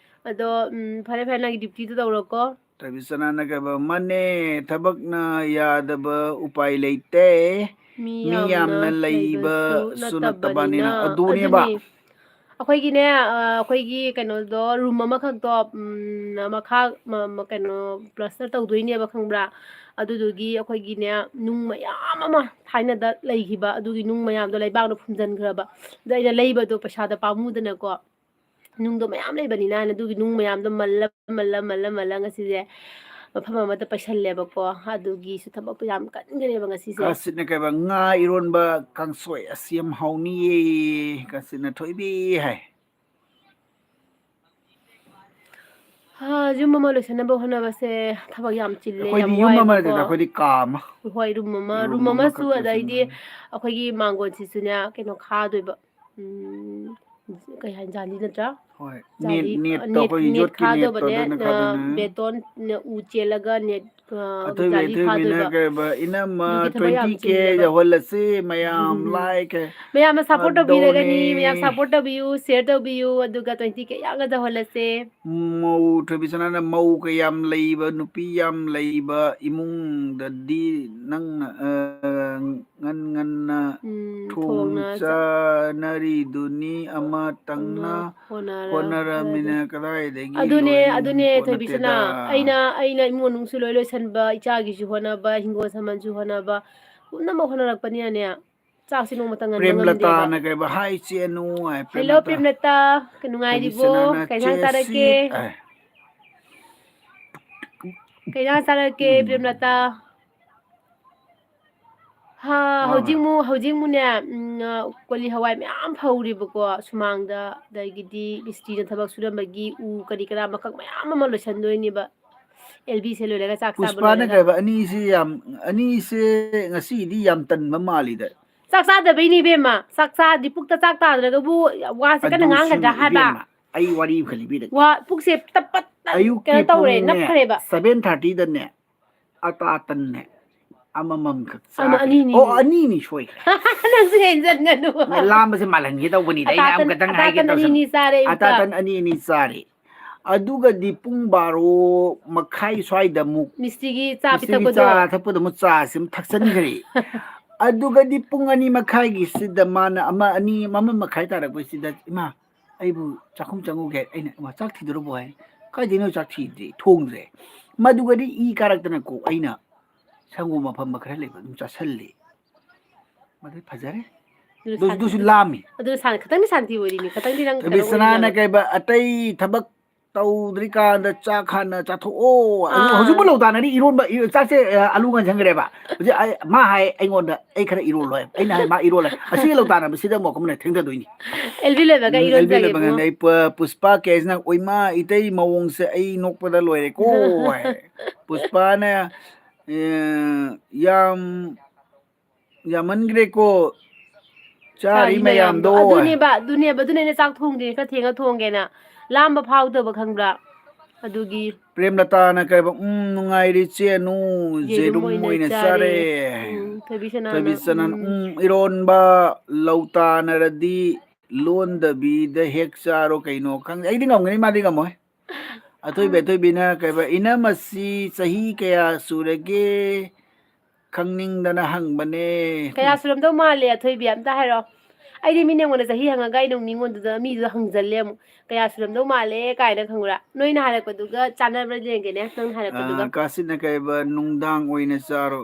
ꯑꯗꯣ, ꯎꯝ, ꯐꯔꯦ, ꯐꯔꯦ, ꯅꯪꯒꯤ duty ꯗꯣ ꯇꯧꯔꯣꯀꯣ꯫ ꯊꯣꯏꯕꯤꯁꯅꯥꯅ ꯀꯩꯕ, "ꯃꯥꯅꯦ, ꯊꯕꯛꯅ ꯌꯥꯗꯕ ꯎꯄꯥꯏ ꯂꯩꯇꯦ꯫ ꯃꯤ ꯃꯤ ꯌꯥꯝꯅ ꯌꯥꯝꯅ ꯂꯩꯕꯁꯨ ꯂꯩꯕꯁꯨ ꯅꯠꯇꯕꯅꯤꯅ꯫" ꯅꯠꯇꯕꯅꯤꯅ꯫ ꯑꯗꯨꯅꯦꯕ꯫ ꯑꯗꯨꯅꯤ꯫ ꯑꯩꯈꯣꯏꯒꯤꯅꯦ, ꯑ, ꯑꯩꯈꯣꯏꯒꯤ ꯀꯩꯅꯣꯗꯣ, ꯔꯨꯝ ꯑꯃꯈꯛꯇꯣ, ꯎꯝ, ꯃꯈꯥ, ꯃ-, ꯃ-, ꯀꯩꯅꯣ, ꯄ꯭ꯂꯁꯇꯔ ꯇꯧꯗꯣꯏꯅꯦꯕ, ꯈꯪꯕ꯭ꯔꯥ? ꯑꯗꯨꯗꯨꯒꯤ ꯑꯩꯈꯣꯏꯒꯤꯅꯦ, ꯅꯨꯡ ꯃꯌꯥꯝ ꯑꯃ ꯊꯥꯏꯅꯗ ꯂꯩꯈꯤꯕ, ꯑꯗꯨꯒꯤ ꯅꯨꯡ ꯃꯌꯥꯝꯗꯣ ꯂꯩꯕꯥꯛꯅ ꯐꯨꯝꯖꯤꯟꯈ꯭ꯔꯕ꯫ ꯑꯗ ꯑꯩꯅ ꯂꯩꯕꯗꯣ ꯄꯩꯁꯥꯗ ꯄꯥꯝꯃꯨꯗꯅꯀꯣ, ꯅꯨꯡꯗꯣ ꯃꯌꯥꯝ ꯂꯩꯕꯅꯤꯅ ꯍꯥꯏꯅ ꯑꯗꯨꯒꯤ ꯅꯨꯡ ꯃꯌꯥꯝꯗꯣ ꯃꯜꯂ, ꯃꯜꯂ, ꯃꯜꯂ, ꯃꯜꯂ ꯉꯁꯤꯁꯦ ꯃꯐꯝ ꯑꯃꯗ ꯄꯩꯁꯜꯂꯦꯕꯀꯣ꯫ ꯑꯗꯨꯒꯤꯁꯨ ꯊꯕꯛꯇꯣ ꯌꯥꯝ ꯀꯟꯈ꯭ꯔꯦꯕ ꯉꯁꯤꯁꯦ꯫ ꯀꯥꯁꯤꯠꯅ ꯀꯩꯕ, "ꯉꯥ ꯏꯔꯣꯟꯕ ꯀꯥꯡꯁꯣꯏ ꯑꯁꯤ ꯌꯥꯝ ꯍꯥꯎꯅꯤꯌꯦ", ꯀꯥꯁꯤꯠꯅ ꯊꯣꯏꯕꯤ ꯍꯥꯏ꯫ ꯍꯥ, ꯌꯨꯝ ꯑꯃ ꯂꯣꯏꯁꯟꯅꯕ ꯍꯣꯠꯅꯕꯁꯦ ꯊꯕꯛ ꯌꯥꯝ ꯆꯤꯜꯂꯦ, ꯌꯥꯝ ꯑꯩꯈꯣꯏꯗꯤ ꯌꯨꯝ ꯑꯃ ꯋꯥꯏꯌꯦꯕꯀꯣ꯫ ꯅꯠꯇꯦꯗ, ꯑꯩꯈꯣꯏꯗꯤ ꯀꯥ ꯑꯃ꯫ ꯍꯣꯏ, ꯔꯨꯝ ꯑꯃ, ꯔꯨꯝ ꯔꯨꯝ ꯑꯃꯁꯨ, ꯑꯃꯈꯛ ꯑꯗꯩꯗꯤ ꯂꯣꯏꯁꯤꯟꯕꯅꯤ꯫ ꯑꯩꯈꯣꯏꯒꯤ ꯃꯥꯡꯒꯣꯟꯁꯤꯁꯨꯅꯦ, ꯀꯩꯅꯣ ꯈꯥꯗꯣꯏꯕ, ꯎꯝ, ꯀꯩ ꯍꯥꯏꯅꯤ, ꯖꯥꯂꯤ ꯅꯠꯇ꯭ꯔꯥ? ꯍꯣꯏ, ꯖꯥꯂꯤ, ꯅꯦꯠ, ꯅꯦꯠꯇꯣ, ꯅꯦꯠ, ꯑꯩꯈꯣꯏ ꯅꯦꯠ ꯌꯣꯠꯀꯤ ꯅꯦꯠꯇꯣ ꯈꯥꯗꯧꯕꯅꯦ, ꯑꯗꯨꯅ ꯑ, ꯈꯥꯗꯣꯏꯅꯦ꯫ ꯕꯦꯇꯣꯟ, ꯎ ꯆꯦꯜꯂꯒ ꯅꯦꯠ, ꯑ, ꯑꯊꯣꯏꯕꯤ, ꯖꯥꯂꯤ ꯑꯊꯣꯏꯕꯤꯅ ꯈꯥꯗꯣꯏꯕ꯫ ꯀꯩꯕ, "ꯏꯅꯝꯃ, ꯑꯗꯨꯒꯤ ꯊꯕꯛ ꯌꯥꯝ twenty K ꯆꯤꯜꯂꯦꯕ꯫ ꯌꯧꯍꯜꯂꯁꯤ ꯃꯌꯥꯝ, ꯎꯝ, ꯎꯝ, ꯎꯝ꯫ Like ꯃꯌꯥꯝꯅ support ꯇꯧꯕꯤꯔꯒꯅꯤ, ꯃꯌꯥꯝ ꯑꯗꯣꯅꯤ꯫ Support ꯇꯧꯕꯤꯌꯨ, share ꯇꯧꯕꯤꯌꯨ, ꯑꯗꯨꯒ twenty K ꯌꯥꯝꯅ ꯇꯧꯍꯜꯂꯁꯦ꯫ ꯃꯧ ꯊꯣꯏꯕꯤꯁꯅꯥꯅ, "ꯃꯧ ꯀꯌꯥꯝ ꯂꯩꯕ, ꯅꯨꯄꯤ ꯌꯥꯝ ꯂꯩꯕ ꯏꯃꯨꯡꯗꯗꯤ ꯅꯪꯅ, ꯑ, ꯉꯟ ꯉꯟꯅ ꯎꯝ, ꯊꯣꯡ ꯊꯣꯡꯅ ꯆꯥ-, ꯆꯥꯅꯔꯤꯗꯨꯅꯤ, ꯑꯃꯇꯪꯅ ꯍꯣꯠꯅꯔ-, ꯍꯣꯠꯅꯔꯃꯤꯅ ꯀꯗꯥꯏꯗꯒꯤ ꯑꯗꯨꯅꯦ, ꯂꯣꯏ ꯑꯗꯨꯅꯦ, ꯊꯣꯏꯕꯤꯁꯅꯥ, ꯀꯣꯟꯅꯗꯦꯗ"꯫ ꯑꯩꯅ, ꯑꯩꯅ ꯏꯃꯨꯡ ꯃꯅꯨꯡꯁꯨ ꯂꯣꯏ ꯂꯣꯏꯁꯟꯕ, ꯏꯆꯥꯒꯤꯁꯨ ꯍꯣꯠꯅꯕ, ꯍꯤꯡꯒꯣꯜ ꯁꯝꯕꯜꯁꯨ ꯍꯣꯠꯅꯕ, ꯄꯨꯝꯅꯃꯛ ꯍꯣꯠꯅꯔꯛꯄꯅꯤꯅꯅꯦ, ꯆꯥꯛꯁꯤ ꯅꯣꯡꯃꯇ ꯉꯟꯕ ꯉꯝꯗꯦꯕ꯫ ꯄ꯭ꯔꯦꯝꯂꯇꯥꯅ ꯀꯩꯕ, "ꯍꯥꯏ ꯆꯦꯅꯨ" ꯍꯥꯏ, "Hello, ꯄ꯭ꯔꯦꯝꯂꯇꯥ꯫ ꯄ꯭ꯔꯦꯝꯂꯇꯥ, ꯅꯨꯡꯉꯥꯏꯔꯤꯕꯣ? ꯊꯣꯏꯕꯤꯁꯅꯥꯅ ꯀꯩ ꯏꯟꯁꯥꯡ ꯆꯦꯁꯤ ꯆꯥꯔꯛꯀꯦ? ꯍꯥꯏ꯫ ꯀꯩ ꯏꯟꯁꯥꯡ ꯆꯥꯔꯛꯀꯦ, ꯎꯝ꯫ ꯄ꯭ꯔꯦꯝꯂꯇꯥ?" ꯍꯥ, ꯃꯥ ꯍꯧꯖꯤꯛ ꯃꯥ꯫ ꯑꯃꯨꯛ, ꯍꯧꯖꯤꯛ ꯑꯃꯨꯛꯅꯦ, ꯎꯝ, ꯑ, ꯀꯣꯂꯤ ꯍꯋꯥꯏ ꯃꯌꯥꯝ ꯐꯧꯔꯤꯕꯀꯣ ꯁꯨꯃꯥꯡꯗ, ꯑꯗꯒꯤꯗꯤ ꯃꯤꯁꯇ꯭ꯔꯤꯅ ꯊꯕꯛ ꯁꯨꯔꯝꯕꯒꯤ ꯎ ꯀꯔꯤ ꯀꯔꯥ ꯃꯀꯛ ꯃꯌꯥꯝ ꯑꯃ ꯂꯣꯏꯁꯟꯗꯣꯏꯅꯦꯕ꯫ ꯑꯦꯜ ꯕꯤꯁꯦ ꯂꯣꯏꯔꯒ ꯆꯥꯛ ꯆꯥꯕ ꯄꯨꯁꯄꯥꯅ ꯂꯣꯏꯔꯒ꯫ ꯀꯩ ꯍꯥꯏꯕ, "ꯑꯅꯤꯁꯤ ꯌꯥꯝ, ꯑꯅꯤꯁꯦ ꯉꯁꯤꯗꯤ ꯌꯥꯝ ꯇꯟꯕ ꯃꯥꯜꯂꯤꯗ"? ꯆꯥꯛ ꯆꯥꯗꯕꯩꯅꯤ ꯏꯕꯦꯝꯃ꯫ ꯆꯥꯛ ꯆꯥꯗꯤ ꯄꯨꯛꯇ ꯆꯥꯛ ꯇꯥꯗ꯭ꯔꯒꯕꯨ ꯋꯥꯁꯦ ꯀꯟꯅ ꯑꯗꯨꯁꯨꯅꯦ ꯉꯥꯡꯒꯗ꯭ꯔꯥ ꯍꯥꯏꯕ? ꯏꯕꯦꯝꯃ, ꯑꯩ ꯋꯥꯔꯤ ꯑꯃ ꯈꯜꯂꯤꯕꯤꯔꯒꯦ꯫ ꯋꯥ, ꯄꯨꯛꯁꯦ ꯇꯞ ꯄꯠ ꯇꯠ ꯑꯌꯨꯛꯀꯤ ꯀꯩꯅꯣ ꯇꯧꯔꯦ, ꯄꯨꯡꯅꯦ, ꯅꯞꯈ꯭ꯔꯦꯕ꯫ Seven thirtyꯗꯅꯦ, ꯑꯇꯥ ꯇꯟꯅꯦ ꯑꯃꯃꯝꯈꯛ ꯑꯃ, ꯆꯥꯈ꯭ꯔꯦ꯫ ꯑꯅꯤꯅꯤ꯫ ꯑꯣ, ꯑꯅꯤꯅꯤ ꯁꯣꯏꯈ꯭ꯔꯦ꯫ ꯅꯪꯁꯨ ꯍꯦꯟꯖꯟꯒꯅꯨ꯫ ꯃꯣꯏ ꯂꯥꯝꯕꯁꯦ ꯃꯥꯜꯍꯟꯒꯦ ꯇꯧꯕꯅꯤꯗ, ꯑꯩꯅ ꯑꯇꯥ ꯇꯟ, ꯑꯃꯈꯛꯇꯪ ꯑꯇꯥ ꯍꯥꯏꯒꯦ ꯇꯟ ꯇꯧꯁꯟ-, ꯑꯅꯤꯅꯤ ꯆꯥꯔꯦ ꯑꯇꯥ ꯑꯌꯨꯛꯇ꯫ ꯇꯟ ꯑꯅꯤ ꯑꯅꯤ ꯆꯥꯔꯦ꯫ ꯑꯗꯨꯒꯗꯤ ꯄꯨꯡ ꯕꯥꯔꯣ ꯃꯈꯥꯏ ꯁ꯭ꯋꯥꯏꯗ ꯑꯃꯨꯛ ꯃꯤꯁꯇ꯭ꯔꯤꯒꯤ ꯆꯥ ꯃꯤꯁꯇ꯭ꯔꯤꯒꯤ ꯄꯤꯊꯛꯄꯗꯣ꯫ ꯆꯥ ꯊꯛꯄꯗ ꯑꯃꯨꯛ ꯆꯥꯁꯤ ꯑꯃꯨꯛ ꯊꯛꯆꯟꯈ꯭ꯔꯦ꯫ ꯑꯗꯨꯒꯗꯤ ꯄꯨꯡ ꯑꯅꯤ ꯃꯈꯥꯏꯒꯤꯁꯤꯗ ꯃꯥꯅ ꯑꯃ, ꯑꯅꯤ, ꯑꯃ ꯃꯈꯥꯏ ꯇꯥꯔꯛꯄꯁꯤꯗ, "ꯏꯃꯥ, ꯑꯩꯕꯨ ꯆꯥꯛꯈꯨꯝ ꯆꯪꯉꯨꯒꯦ꯫ ꯑꯩꯅ, "ꯏꯃꯥ, ꯆꯥꯛ ꯊꯤꯗꯣꯔꯕꯣ?" ꯍꯥꯏ꯫ "ꯀꯥꯏꯗꯩꯅꯣ ꯆꯥꯛ ꯊꯤꯗ꯭ꯔꯤ, ꯊꯣꯡꯗ꯭ꯔꯦ"꯫ ꯃꯗꯨꯒꯗꯤ ꯏ ꯀꯥꯔꯛꯇꯅꯀꯣ ꯑꯩꯅ ꯁꯪꯒꯣꯝ ꯑꯐꯝꯕ ꯈꯔ ꯂꯩꯕ ꯑꯗꯨꯝ ꯆꯥꯁꯜꯂꯤ꯫ ꯃꯗꯨ ꯐꯖꯔꯦ꯫ ꯑꯗꯨ ꯑꯗꯨꯁꯨ, ꯁꯥꯟ-, ꯑꯗꯨꯁꯨ ꯑꯗꯨ, ꯂꯥꯝꯃꯤ꯫ ꯑꯗꯨ ꯁꯥꯟ-, ꯈꯇꯪꯗꯤ ꯁꯥꯟꯇꯤ ꯑꯣꯏꯔꯤꯅꯤ, ꯈꯇꯪꯗꯤ ꯅꯪ ꯀꯩꯅꯣ ꯊꯕꯤꯁꯅꯥꯅ ꯑꯣꯏꯔꯤꯅꯦꯕ꯫ ꯀꯩꯕ, "ꯑꯇꯩ ꯊꯕꯛ ꯇꯧꯗ꯭ꯔꯤꯀꯥꯟꯗ ꯆꯥꯛ ꯍꯥꯟꯅ ꯆꯥꯊꯣꯛꯑꯣ"꯫ ꯑꯗꯨ ꯑꯥ꯫ ꯍꯧꯖꯤꯛꯄꯨ ꯂꯧꯇꯥꯟꯅꯔꯤ ꯏꯔꯣꯟꯕ, ꯏ-, ꯆꯥꯛꯁꯦ, ꯑ, ꯑꯂꯨ ꯉꯥꯟꯁꯟꯈ꯭ꯔꯦꯕ꯫ ꯍꯧꯖꯤꯛ ꯑꯩ, ꯃꯥ ꯍꯥꯏ ꯑꯩꯉꯣꯟꯗ, "ꯑꯩ ꯈꯔ ꯏꯔꯣꯜꯂꯣ" ꯍꯥꯏ꯫ ꯑꯩꯅ ꯍꯥꯏ, "ꯃꯥ ꯏꯔꯣꯜꯂꯦ"꯫ ꯑꯁꯤꯒꯤ ꯂꯧꯇꯥꯟꯅꯕꯁꯤꯗ ꯑꯃꯨꯛ ꯑꯃꯅ ꯊꯦꯡꯊꯗꯣꯏꯅꯤ꯫ ꯑꯦꯜꯕꯤ ꯂꯣꯏꯕꯒ ꯎꯝ, ꯑꯦꯜꯕꯤ ꯏꯔꯣꯟꯖꯒꯦ ꯂꯣꯏꯕꯒ ꯏꯕꯨꯡꯉꯣ꯫ ꯑꯩ ꯄ-, ꯄꯨꯁꯄꯥ ꯀꯦꯁꯅ, "ꯑꯣꯏꯃꯥ, ꯏꯇꯩ ꯃꯑꯣꯡꯁꯦ ꯑꯩ ꯅꯣꯛꯄꯗ ꯂꯣꯏꯔꯦꯀꯣ" ꯍꯥꯏ꯫ ꯄꯨꯁꯄꯥꯅ, ꯑꯦ, "ꯌꯥꯝ ꯌꯥꯝꯃꯟꯈ꯭ꯔꯦꯀꯣ ꯆꯥꯔꯤ ꯆꯥꯔꯤ ꯃꯌꯥꯝꯗꯣ, ꯃꯌꯥꯝꯗꯣ"꯫ ꯑꯗꯨꯅꯦꯕ, ꯑꯗꯨꯅꯦꯕ, ꯑꯗꯨꯅꯦ ꯑꯩꯅ ꯆꯥꯛ ꯊꯣꯡꯗꯦ, ꯈꯔ ꯊꯦꯡꯉ ꯊꯣꯡꯒꯦꯅ꯫ ꯂꯥꯝꯕ ꯐꯥꯎꯗꯕ ꯈꯪꯕ꯭ꯔꯥ? ꯑꯗꯨꯒꯤ꯫ ꯄ꯭ꯔꯦꯝꯂꯇꯥꯅ ꯀꯩꯕ, "ꯎꯝ, ꯅꯨꯡꯉꯥꯏꯔꯤ ꯆꯦꯅꯨ, ꯌꯦꯔꯨꯝ ꯖꯦꯔꯨꯝ ꯑꯣꯏꯅ ꯑꯣꯏꯅ ꯆꯥꯔꯦ"꯫ ꯆꯥꯔꯦ꯫ ꯎꯝ, ꯊꯣꯏꯕꯤꯁꯅꯥꯅ, ꯊꯣꯏꯕꯤꯁꯅꯥꯅ, "ꯎꯝ꯫ ꯎꯝ, ꯏꯔꯣꯟꯕ ꯂꯧ ꯇꯥꯅꯔꯗꯤ ꯂꯣꯟꯗꯕꯤꯗ ꯍꯦꯛ ꯆꯥꯔꯣ ꯀꯩꯅꯣ ꯈꯪꯗꯦ"꯫ ꯑꯩꯗꯤ ꯉꯝꯒꯅꯤ, ꯃꯥꯗꯤ ꯉꯝꯃꯣꯏ꯫ ꯑꯊꯣꯏꯕꯤ, ꯑꯥ꯫ ꯑꯊꯣꯏꯕꯤꯅ ꯀꯩꯕ, "ꯏꯅꯝꯃꯁꯤ ꯆꯍꯤ ꯀꯌꯥ ꯁꯨꯔꯒꯦ? ꯈꯪꯅꯤꯡꯗꯅ ꯍꯪꯕꯅꯦ"꯫ ꯀꯌꯥ ꯁꯨꯔꯝꯗꯧ ꯃꯥꯜꯂꯦ, ꯑꯊꯣꯏꯕꯤ? ꯑꯝꯇ ꯍꯥꯏꯔꯛꯑꯣ꯫ ꯑꯩꯗꯤ ꯃꯤꯅ ꯑꯩꯉꯣꯟꯗ ꯆꯍꯤ ꯍꯪꯉꯒ ꯑꯩꯅ ꯑꯃꯨꯛ ꯃꯤꯉꯣꯟꯗꯨꯗ, ꯃꯤꯗꯨꯗ ꯍꯪꯖꯜꯂꯦ ꯑꯃꯨꯛ꯫ "ꯀꯌꯥ ꯁꯨꯔꯝꯗꯧ ꯃꯥꯜꯂꯦ?" ꯀꯥꯏꯅ, ꯈꯪꯕ꯭ꯔꯥ? ꯅꯣꯏꯅ ꯍꯥꯏꯔꯛꯄꯗꯨꯒ ꯆꯥꯟꯅꯕ꯭ꯔꯥ ꯌꯦꯡꯒꯦꯅꯦ, ꯅꯪꯅ ꯍꯥꯏꯔꯛꯄꯗꯨꯒ꯫ ꯑ, ꯀꯥꯁꯤꯠꯅ ꯀꯩꯕ, "ꯅꯨꯡꯗꯥꯡ ꯑꯣꯏꯅ ꯆꯥꯔꯣ"꯫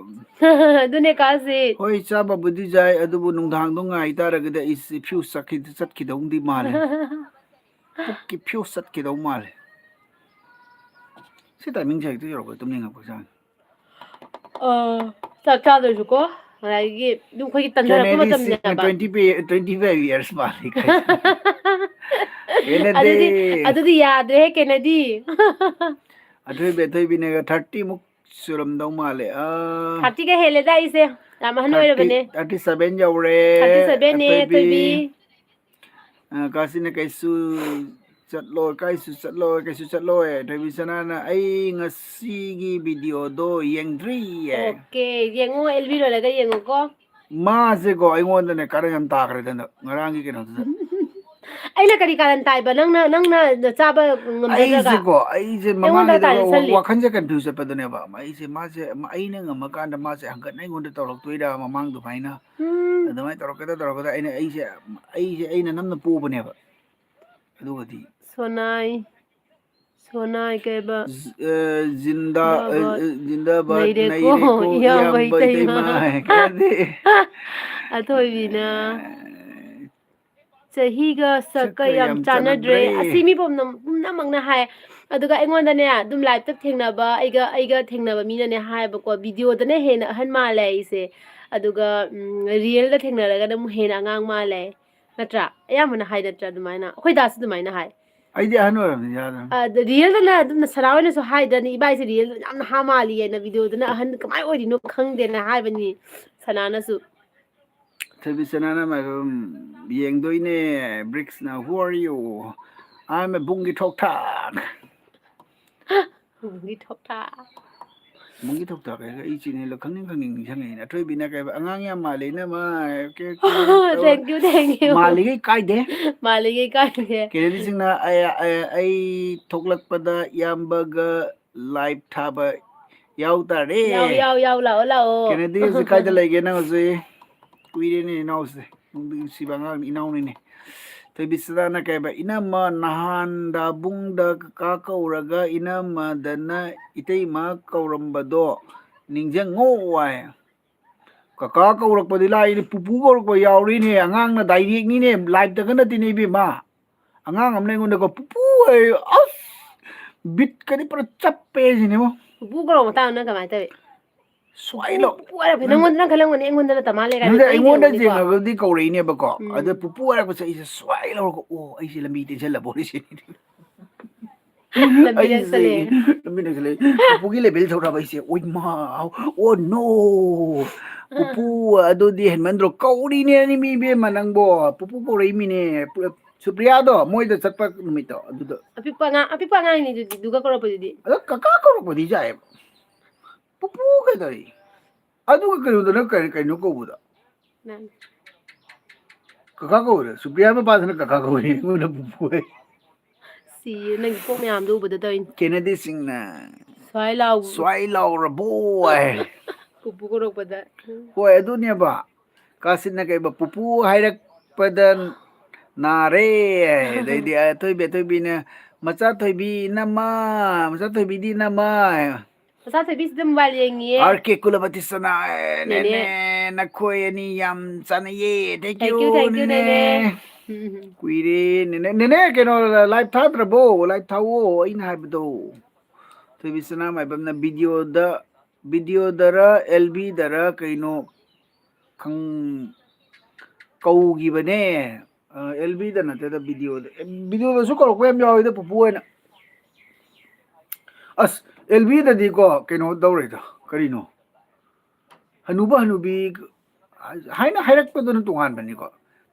ꯑꯗꯨꯅꯦ, ꯀꯥꯁꯤꯠ꯫ ꯍꯣꯏ, ꯆꯥꯕꯕꯨꯗꯤ ꯆꯥꯏ, ꯑꯗꯨꯕꯨ ꯅꯨꯡꯗꯥꯡꯗꯣ ꯉꯥꯏ ꯇꯥꯔꯒꯗꯤ ꯑꯩꯁꯦ fuse ꯆꯠꯈꯤ-, ꯆꯠꯈꯤꯗꯧꯗꯤ ꯃꯥꯜꯂꯦ꯫ ꯄꯨꯛꯀꯤ fuse ꯆꯠꯈꯤꯗꯧ ꯃꯥꯜꯂꯦ꯫ ꯁꯤ timing ꯁꯦ ꯍꯦꯛꯇ ꯌꯧꯔꯛꯄ ꯇꯨꯝꯅꯤꯡꯉꯛꯄ ꯖꯥꯠꯅꯤ꯫ ꯑ, ꯆꯥꯛ ꯆꯥꯗ꯭ꯔꯁꯨꯀꯣ, ꯉꯁꯥꯏꯒꯤ ꯑꯗꯨꯝ ꯑꯩꯈꯣꯏꯒꯤ ꯇꯟꯊꯔꯛꯄ ꯀꯦꯅꯦꯗꯤ ꯁꯤꯡꯅ ꯃꯇꯝꯅꯦꯕ꯫ Twenty ꯄꯤ-, twenty five years ꯃꯥꯜꯂꯤ ꯀꯥꯏ꯫ ꯀꯦꯅꯦꯗꯤ꯫ ꯑꯗꯨꯗꯤ, ꯑꯗꯨꯗꯤ ꯌꯥꯗ꯭ꯔꯦꯍꯦ, ꯀꯦꯅꯦꯗꯤ꯫ ꯑꯊꯣꯏꯕꯤ, ꯑꯊꯣꯏꯕꯤꯅꯒ thirty ꯃꯨꯛ ꯁꯨꯔꯝꯗꯧ ꯃꯥꯜꯂꯦ꯫ ꯑ, thirty ꯒ ꯍꯦꯜꯂꯦꯗ ꯑꯩꯁꯦ꯫ ꯌꯥꯝ ꯑꯍꯟ thirty, ꯑꯣꯏꯔꯕꯅꯦ꯫ Thirty seven ꯌꯧꯔꯦ, thirty seven ꯅꯦ, ꯑꯊꯣꯏꯕꯤ꯫ ꯑꯊꯣꯏꯕꯤ꯫ ꯑ, ꯀꯥꯁꯤꯅ ꯀꯩꯁꯨ ꯆꯠꯂꯣꯏ, ꯀꯥꯏꯁꯨ ꯆꯠꯂꯣꯏ, ꯀꯩꯁꯨ ꯆꯠꯂꯣꯏ꯫ ꯊꯣꯏꯕꯤꯁꯅꯥꯅ, "ꯑꯩ ꯉꯁꯤꯒꯤ video ꯗꯣ ꯌꯦꯡꯗ꯭ꯔꯤꯌꯦ"꯫ Okay, ꯌꯦꯡꯉꯣ, ꯑꯦꯜꯕꯤ ꯂꯣꯏꯔꯒ ꯌꯦꯡꯉꯣꯀꯣ꯫ ꯃꯥꯁꯦꯀꯣ, ꯑꯩꯉꯣꯟꯗꯅꯦ ꯀꯔꯟ ꯌꯥꯝ ꯇꯥꯈ꯭ꯔꯦꯗꯅ ꯉꯔꯥꯡꯒꯤ ꯀꯩꯅꯣꯗꯨꯗ꯫ ꯑꯩꯅ ꯀꯔꯤ ꯀꯥꯔꯟ ꯇꯥꯏꯕ? ꯅꯪꯅ, ꯅꯪꯅ ꯆꯥꯕ ꯉꯝꯖꯗ꯭ꯔꯒ? ꯑꯩꯁꯦꯀꯣ, ꯑꯩꯁꯦ ꯑꯩꯉꯣꯟꯗ ꯃꯃꯥꯡꯒꯤꯗ ꯇꯥꯏꯁꯜꯂꯤ꯫ ꯋꯥꯈꯜꯁꯦ confuse ꯆꯠꯄꯗꯨꯅꯦꯕ꯫ ꯑꯩꯁꯦ, ꯃꯥꯁꯦ, ꯑꯩꯅ ꯉꯝꯃꯀꯥꯟꯗ ꯃꯥꯁꯦ ꯍꯪꯒꯠꯅ ꯑꯩꯉꯣꯟꯗ ꯇꯧꯔꯛꯇꯣꯏꯔꯥ ꯃꯃꯥꯡ ꯑꯗꯨꯃꯥꯏꯅ? ꯎꯝ꯫ ꯑꯗꯨꯃꯥꯏꯅ ꯇꯧꯔꯛꯀꯗ꯭ꯔꯥ ꯇꯧꯔꯛꯀꯗ꯭ꯔꯥ ꯑꯩꯅ, ꯑꯩꯁꯦ, ꯑꯩꯁꯦ ꯑꯩꯅ ꯅꯝꯅ ꯄꯣꯕꯅꯦꯕ꯫ ꯑꯗꯨꯒꯗꯤ ꯁꯣꯅꯥꯏ, ꯁꯣꯅꯥꯏ ꯀꯩꯕ? ꯖ- ꯑ, ꯖꯤꯟꯗꯥ ꯑ, ꯕꯥꯕ ꯑ, ꯖꯤꯟꯗꯥꯕꯥꯗ ꯅꯩꯔꯦꯀꯣ, ꯅꯩꯔꯦꯀꯣ, ꯏꯌꯥꯝꯕ ꯏꯌꯥꯝꯕ ꯏꯇꯩꯃ꯫ ꯏꯇꯩꯃ꯫ ꯀꯥꯏꯗꯦ꯫ ꯑꯊꯣꯏꯕꯤꯅ ꯆꯍꯤꯒ ꯁꯛꯀ ꯁꯛꯀ ꯌꯥꯝ ꯌꯥꯝ ꯆꯥꯟꯅꯗ꯭ꯔꯦ꯫ ꯆꯥꯟꯅꯗ꯭ꯔꯦ꯫ ꯑꯁꯤ ꯃꯤ ꯄꯨꯝꯅꯃꯛ-, ꯄꯨꯝꯅꯃꯛꯅ ꯍꯥꯏ꯫ ꯑꯗꯨꯒ ꯑꯩꯉꯣꯟꯗꯅꯦ ꯑꯗꯨꯝ live-ꯇ ꯊꯦꯡꯅꯕ ꯑꯩꯒ, ꯑꯩꯒ ꯊꯦꯡꯅꯕ ꯃꯤꯅꯅꯦ ꯍꯥꯏꯌꯦꯕꯀꯣ, video-ꯗꯅ ꯍꯦꯟꯅ ꯑꯍꯟ ꯃꯥꯜꯂꯦ ꯑꯩꯁꯦ, ꯑꯗꯨꯒ ꯎꯝ, real-ꯗ ꯊꯦꯡꯅꯔꯒꯅ ꯑꯃꯨꯛ ꯍꯦꯟꯅ ꯑꯉꯥꯡ ꯃꯥꯜꯂꯦ, ꯅꯠꯇ꯭ꯔꯥ? ꯑꯌꯥꯝꯕꯅ ꯍꯥꯏ ꯅꯠꯇ꯭ꯔꯥ ꯑꯗꯨꯃꯥꯏꯅ? ꯑꯩꯈꯣꯏ ꯗꯥꯁꯨ ꯑꯗꯨꯃꯥꯏꯅ ꯍꯥꯏ꯫ ꯑꯩꯗꯤ ꯑꯍꯟ ꯑꯣꯏꯔꯕꯅꯤ ꯌꯥꯗꯕꯅꯤ꯫ ꯑꯗ real-ꯗꯅ ꯑꯗꯨꯝ ꯁꯅꯥ ꯍꯣꯏꯅꯁꯨ ꯍꯥꯏꯗ꯭ꯔꯅꯤ, ꯏꯕꯥꯏꯁꯦ real-ꯗ ꯌꯥꯝ ꯅꯍꯥ ꯃꯥꯜꯂꯤꯑꯅ, video-ꯗꯅ ꯑꯍꯟ ꯀꯃꯥꯏꯅ ꯑꯣꯏꯔꯤꯅꯣ ꯈꯪꯗꯦꯅ ꯍꯥꯏꯕꯅꯤ ꯁꯅꯥꯅꯁꯨ꯫ ꯊꯣꯏꯕꯤ ꯁꯅꯥꯅ ꯃꯥꯏꯕꯝ ꯌꯦꯡꯗꯣꯏꯅꯦ꯫ ꯕ꯭ꯔꯤꯛꯁꯅ "Who are you?" "I'm a ꯕꯨꯡꯒꯤ ꯊꯣꯛ ꯊꯥꯛ"꯫ ꯕꯨꯡꯒꯤ ꯊꯣꯛ ꯊꯥꯛ꯫ ꯕꯨꯡꯒꯤ ꯊꯣꯛ ꯊꯥꯛ ꯍꯥꯏꯔꯒ ꯑꯩ ꯆꯤꯅꯦꯂꯣ ꯈꯪꯅꯤꯡ ꯈꯪꯅꯤꯡ ꯅꯤꯡꯁꯤꯡꯉꯛꯏꯅꯦ꯫ ꯑꯊꯣꯏꯕꯤꯅ ꯀꯩꯕ, "ꯑꯉꯥꯡ ꯌꯥꯝ ꯃꯥꯜꯂꯦ ꯏꯅꯝꯃ"꯫ Thank you, thank you꯫ ꯃꯥꯜꯂꯤꯈꯩ ꯀꯥꯏꯗꯦ꯫ ꯃꯥꯜꯂꯤꯈꯩ ꯀꯥꯏꯗꯦ꯫ ꯀꯦꯅꯦꯗꯤꯁꯤꯡꯅ "ꯑꯩ, ꯑꯩ, ꯑꯩ ꯊꯣꯛꯂꯛꯄꯗ ꯏꯌꯥꯝꯕꯒ live ꯊꯥꯕ ꯌꯥꯎ ꯇꯥꯔꯦ"꯫ ꯌꯥꯎ, ꯌꯥꯎ, ꯌꯥꯎ, ꯂꯥꯛꯑꯣ, ꯂꯥꯛꯑꯣ꯫ ꯀꯦꯅꯦꯗꯤ ꯍꯧꯖꯤꯛ ꯀꯥꯏꯗ ꯂꯩꯒꯦ ꯅꯪ ꯍꯧꯖꯤꯛ? ꯀꯨꯏꯔꯦꯅꯦ ꯏꯅꯥꯎꯁꯦ꯫ ꯅꯨꯡꯗꯤ ꯅꯨꯡꯁꯤꯕ ꯑꯉꯥꯡꯅꯤ, ꯏꯅꯥꯎꯅꯤꯅꯦ꯫ ꯊꯣꯏꯕꯤ ꯁꯅꯥꯅ ꯀꯩ ꯍꯥꯏꯕ? "ꯏꯅꯝꯃ ꯅꯍꯥꯟ ꯗꯥꯕꯨꯡꯗ ꯀꯀꯥ ꯀꯧꯔꯒ ꯏꯅꯝꯃꯗꯅ ꯏꯇꯩꯃ ꯀꯧꯔꯝꯕꯗꯣ ꯅꯤꯡꯁꯤꯡꯉꯣ" ꯍꯥꯏ꯫ ꯀꯀꯥ ꯀꯧꯔꯛꯄꯗꯤ ꯂꯥꯏꯔꯤ, ꯄꯨꯄꯨ ꯀꯧꯔꯛꯄ ꯌꯥꯎꯔꯤꯅꯦ꯫ ꯑꯉꯥꯡꯅ direct-ꯅꯤꯅꯦ, live-ꯇꯒ ꯅꯠꯇꯦꯅꯦ ꯏꯕꯦꯝꯃ꯫ ꯑꯉꯥꯡ ꯑꯃꯅ ꯑꯩꯉꯣꯟꯗꯒ "ꯄꯨꯄꯨ" ꯑꯩ ꯑꯁ ꯕꯤꯠꯀꯗꯤ ꯄꯨꯔꯥ ꯆꯞꯄꯦ ꯁꯤꯅꯦꯕꯣ꯫ ꯄꯨꯄꯨ ꯀꯧꯔꯛꯄ ꯃꯇꯥꯡꯗ ꯅꯪ ꯀꯃꯥꯏꯅ ꯇꯧꯏ? ꯁ꯭ꯋꯥꯏ ꯂꯥꯎ꯫ ꯄꯨꯄꯨ ꯍꯥꯏꯔꯛꯄ ꯅꯪꯉꯣꯟꯗ, ꯅꯪ ꯈꯜꯂꯝꯒꯅꯤ ꯑꯩꯉꯣꯟꯗ ꯅꯠꯇ ꯃꯥꯜꯂꯦ ꯀꯥꯏꯅ ꯅꯪꯗꯤ ꯑꯩ ꯑꯩꯉꯣꯟꯗ ꯌꯦꯡꯕꯅꯤꯀꯣ꯫ ꯌꯦꯡꯉꯒꯗꯤ ꯀꯧꯔꯛꯏꯅꯦꯕꯀꯣ꯫ ꯎꯝ꯫ ꯑꯗ ꯄꯨꯄꯨ ꯍꯥꯏꯔꯛꯄꯁꯦ ꯑꯩꯁꯦ ꯁ꯭ꯋꯥꯏ ꯂꯧꯔꯒ "ꯑꯣ ꯑꯩꯁꯦ ꯂꯝꯕꯤ ꯇꯦꯟꯁꯤꯜꯂꯕꯣ" ꯁꯤꯅꯤ꯫ ꯂꯝꯕꯤ ꯑꯩꯁꯦ ꯅꯛꯁꯜꯂꯦ꯫ ꯂꯝꯕꯤ ꯅꯛꯁꯜꯂꯦ꯫ ꯄꯨꯄꯨꯒꯤ level ꯊꯧꯔꯕ ꯑꯩꯁꯦ꯫ "ꯑꯣꯏ ꯃꯥ, oh no, ꯄꯨꯄꯨ ꯑꯗꯨꯗꯤ ꯍꯦꯟꯃꯟꯗ꯭ꯔꯣ?" ꯀꯧꯔꯤꯅꯦ ꯃꯤ ꯏꯕꯦꯝꯃ ꯅꯪꯕꯣ꯫ ꯄꯨꯄꯨ ꯀꯧꯔꯛꯏꯃꯤꯅꯦ꯫ ꯄꯨ-, ꯁꯨꯄ꯭ꯔꯤꯌꯥꯗꯣ ꯃꯣꯏꯗ ꯆꯠꯄ ꯅꯨꯃꯤꯠꯇꯣ ꯑꯗꯨꯗ꯫ ꯑꯄꯤꯛꯄ ꯑꯉꯥꯡ, ꯑꯄꯤꯛꯄ ꯑꯉꯥꯡꯅꯤꯗꯨꯗꯤ, ꯑꯗꯨꯒ ꯀꯧꯔꯛꯄꯗꯨꯗꯤ꯫ ꯑꯗ ꯀꯀꯥ ꯀꯧꯔꯛꯄꯗꯤ ꯌꯥꯏꯑꯕ꯫ ꯄꯨꯄꯨ ꯀꯩꯗꯧꯔꯤ? ꯑꯗꯨꯒ ꯀꯩꯅꯣꯗꯅ ꯀꯔꯤ, ꯀꯩꯅꯣ ꯀꯧꯕꯗ? ꯅꯪ꯫ ꯀꯀꯥ ꯀꯧꯕꯗ? ꯁꯨꯄ꯭ꯔꯤꯌꯥ ꯃꯄꯥꯗꯨꯅ ꯀꯀꯥ ꯀꯧꯏ, ꯑꯩꯉꯣꯟꯗ ꯄꯨꯄꯨ ꯍꯥꯏ꯫ ꯁꯤ ꯅꯪꯒꯤ ꯀꯣꯛ ꯃꯌꯥꯝꯗꯣ ꯎꯕꯗ ꯇꯧꯔꯤꯅꯤ꯫ ꯀꯦꯅꯦꯗꯤꯁꯤꯡꯅ ꯁ꯭ꯋꯥꯏ ꯂꯥꯎ꯫ "ꯁ꯭ꯋꯥꯏ ꯂꯥꯎꯔꯕꯣ" ꯍꯥꯏ꯫ ꯄꯨꯄꯨ ꯀꯧꯔꯛꯄꯗ꯫ ꯍꯣꯏ, ꯑꯗꯨꯅꯦꯕ꯫ ꯀꯥꯁꯤꯟꯅ ꯀꯩꯕ, ꯄꯨꯄꯨ ꯍꯥꯏꯔꯛꯄꯗ ꯅꯥꯔꯦ꯫ ꯑꯗꯩꯗꯤ ꯑꯊꯣꯏꯕꯤ, ꯑꯊꯣꯏꯕꯤꯅ, "ꯃꯆꯥ ꯊꯣꯏꯕꯤ ꯏꯅꯝꯃ, ꯃꯆꯥ ꯊꯣꯏꯕꯤꯗꯤ ꯏꯅꯝꯃ"꯫ ꯃꯆꯥ ꯊꯣꯏꯕꯤꯁꯤꯗ mobile ꯌꯦꯡꯉꯤꯌꯦ꯫ ꯑꯥꯔ ꯀꯦ ꯀꯨꯂꯄꯇꯤ ꯁꯅꯥ, ꯑꯦ, ꯅꯦꯅꯦ꯫ ꯅꯦꯅꯦ, ꯅꯈꯣꯏ ꯑꯅꯤ ꯌꯥꯝ ꯆꯥꯟꯅꯩꯌꯦ꯫ Thank Thank you, you, thank you, ꯅꯦꯅꯦ꯫ ꯅꯦꯅꯦ꯫ ꯎꯝ, ꯎꯝ, ꯎꯝ꯫ ꯀꯨꯏꯔꯦ, ꯅꯦꯅꯦ, ꯅꯦꯅꯦ, ꯀꯩꯅꯣ, live ꯊꯥꯗ꯭ꯔꯕꯣ? Live ꯊꯥꯎꯑꯣ, ꯑꯩꯅ ꯍꯥꯏꯕꯗꯣ꯫ ꯊꯣꯏꯕꯤ ꯁꯅꯥ ꯃꯥꯏꯕꯝꯅ videoꯗ, videoꯗꯔ, L Bꯗꯔ ꯀꯩꯅꯣ ꯈꯪ-, ꯀꯧꯈꯤꯕꯅꯦ꯫ ꯑ, L Bꯗ ꯅꯠꯇꯦꯗ, videoꯗ꯫ Videoꯗꯁꯨ ꯀꯧꯔꯛꯄ ꯌꯥꯝ ꯌꯥꯎꯋꯤꯗ, ꯄꯨꯄꯨ ꯍꯣꯏꯅ꯫ ꯑꯁ, L Bꯗꯗꯤꯀꯣ, ꯀꯩꯅꯣ ꯇꯧꯔꯦꯗ, ꯀꯔꯤꯅꯣ? ꯍꯅꯨꯕ ꯍꯅꯨꯕꯤ ꯍꯥꯏꯅ ꯍꯥꯏꯔꯛꯄꯗꯨꯅ ꯇꯣꯉꯥꯟꯕꯅꯤꯀꯣ꯫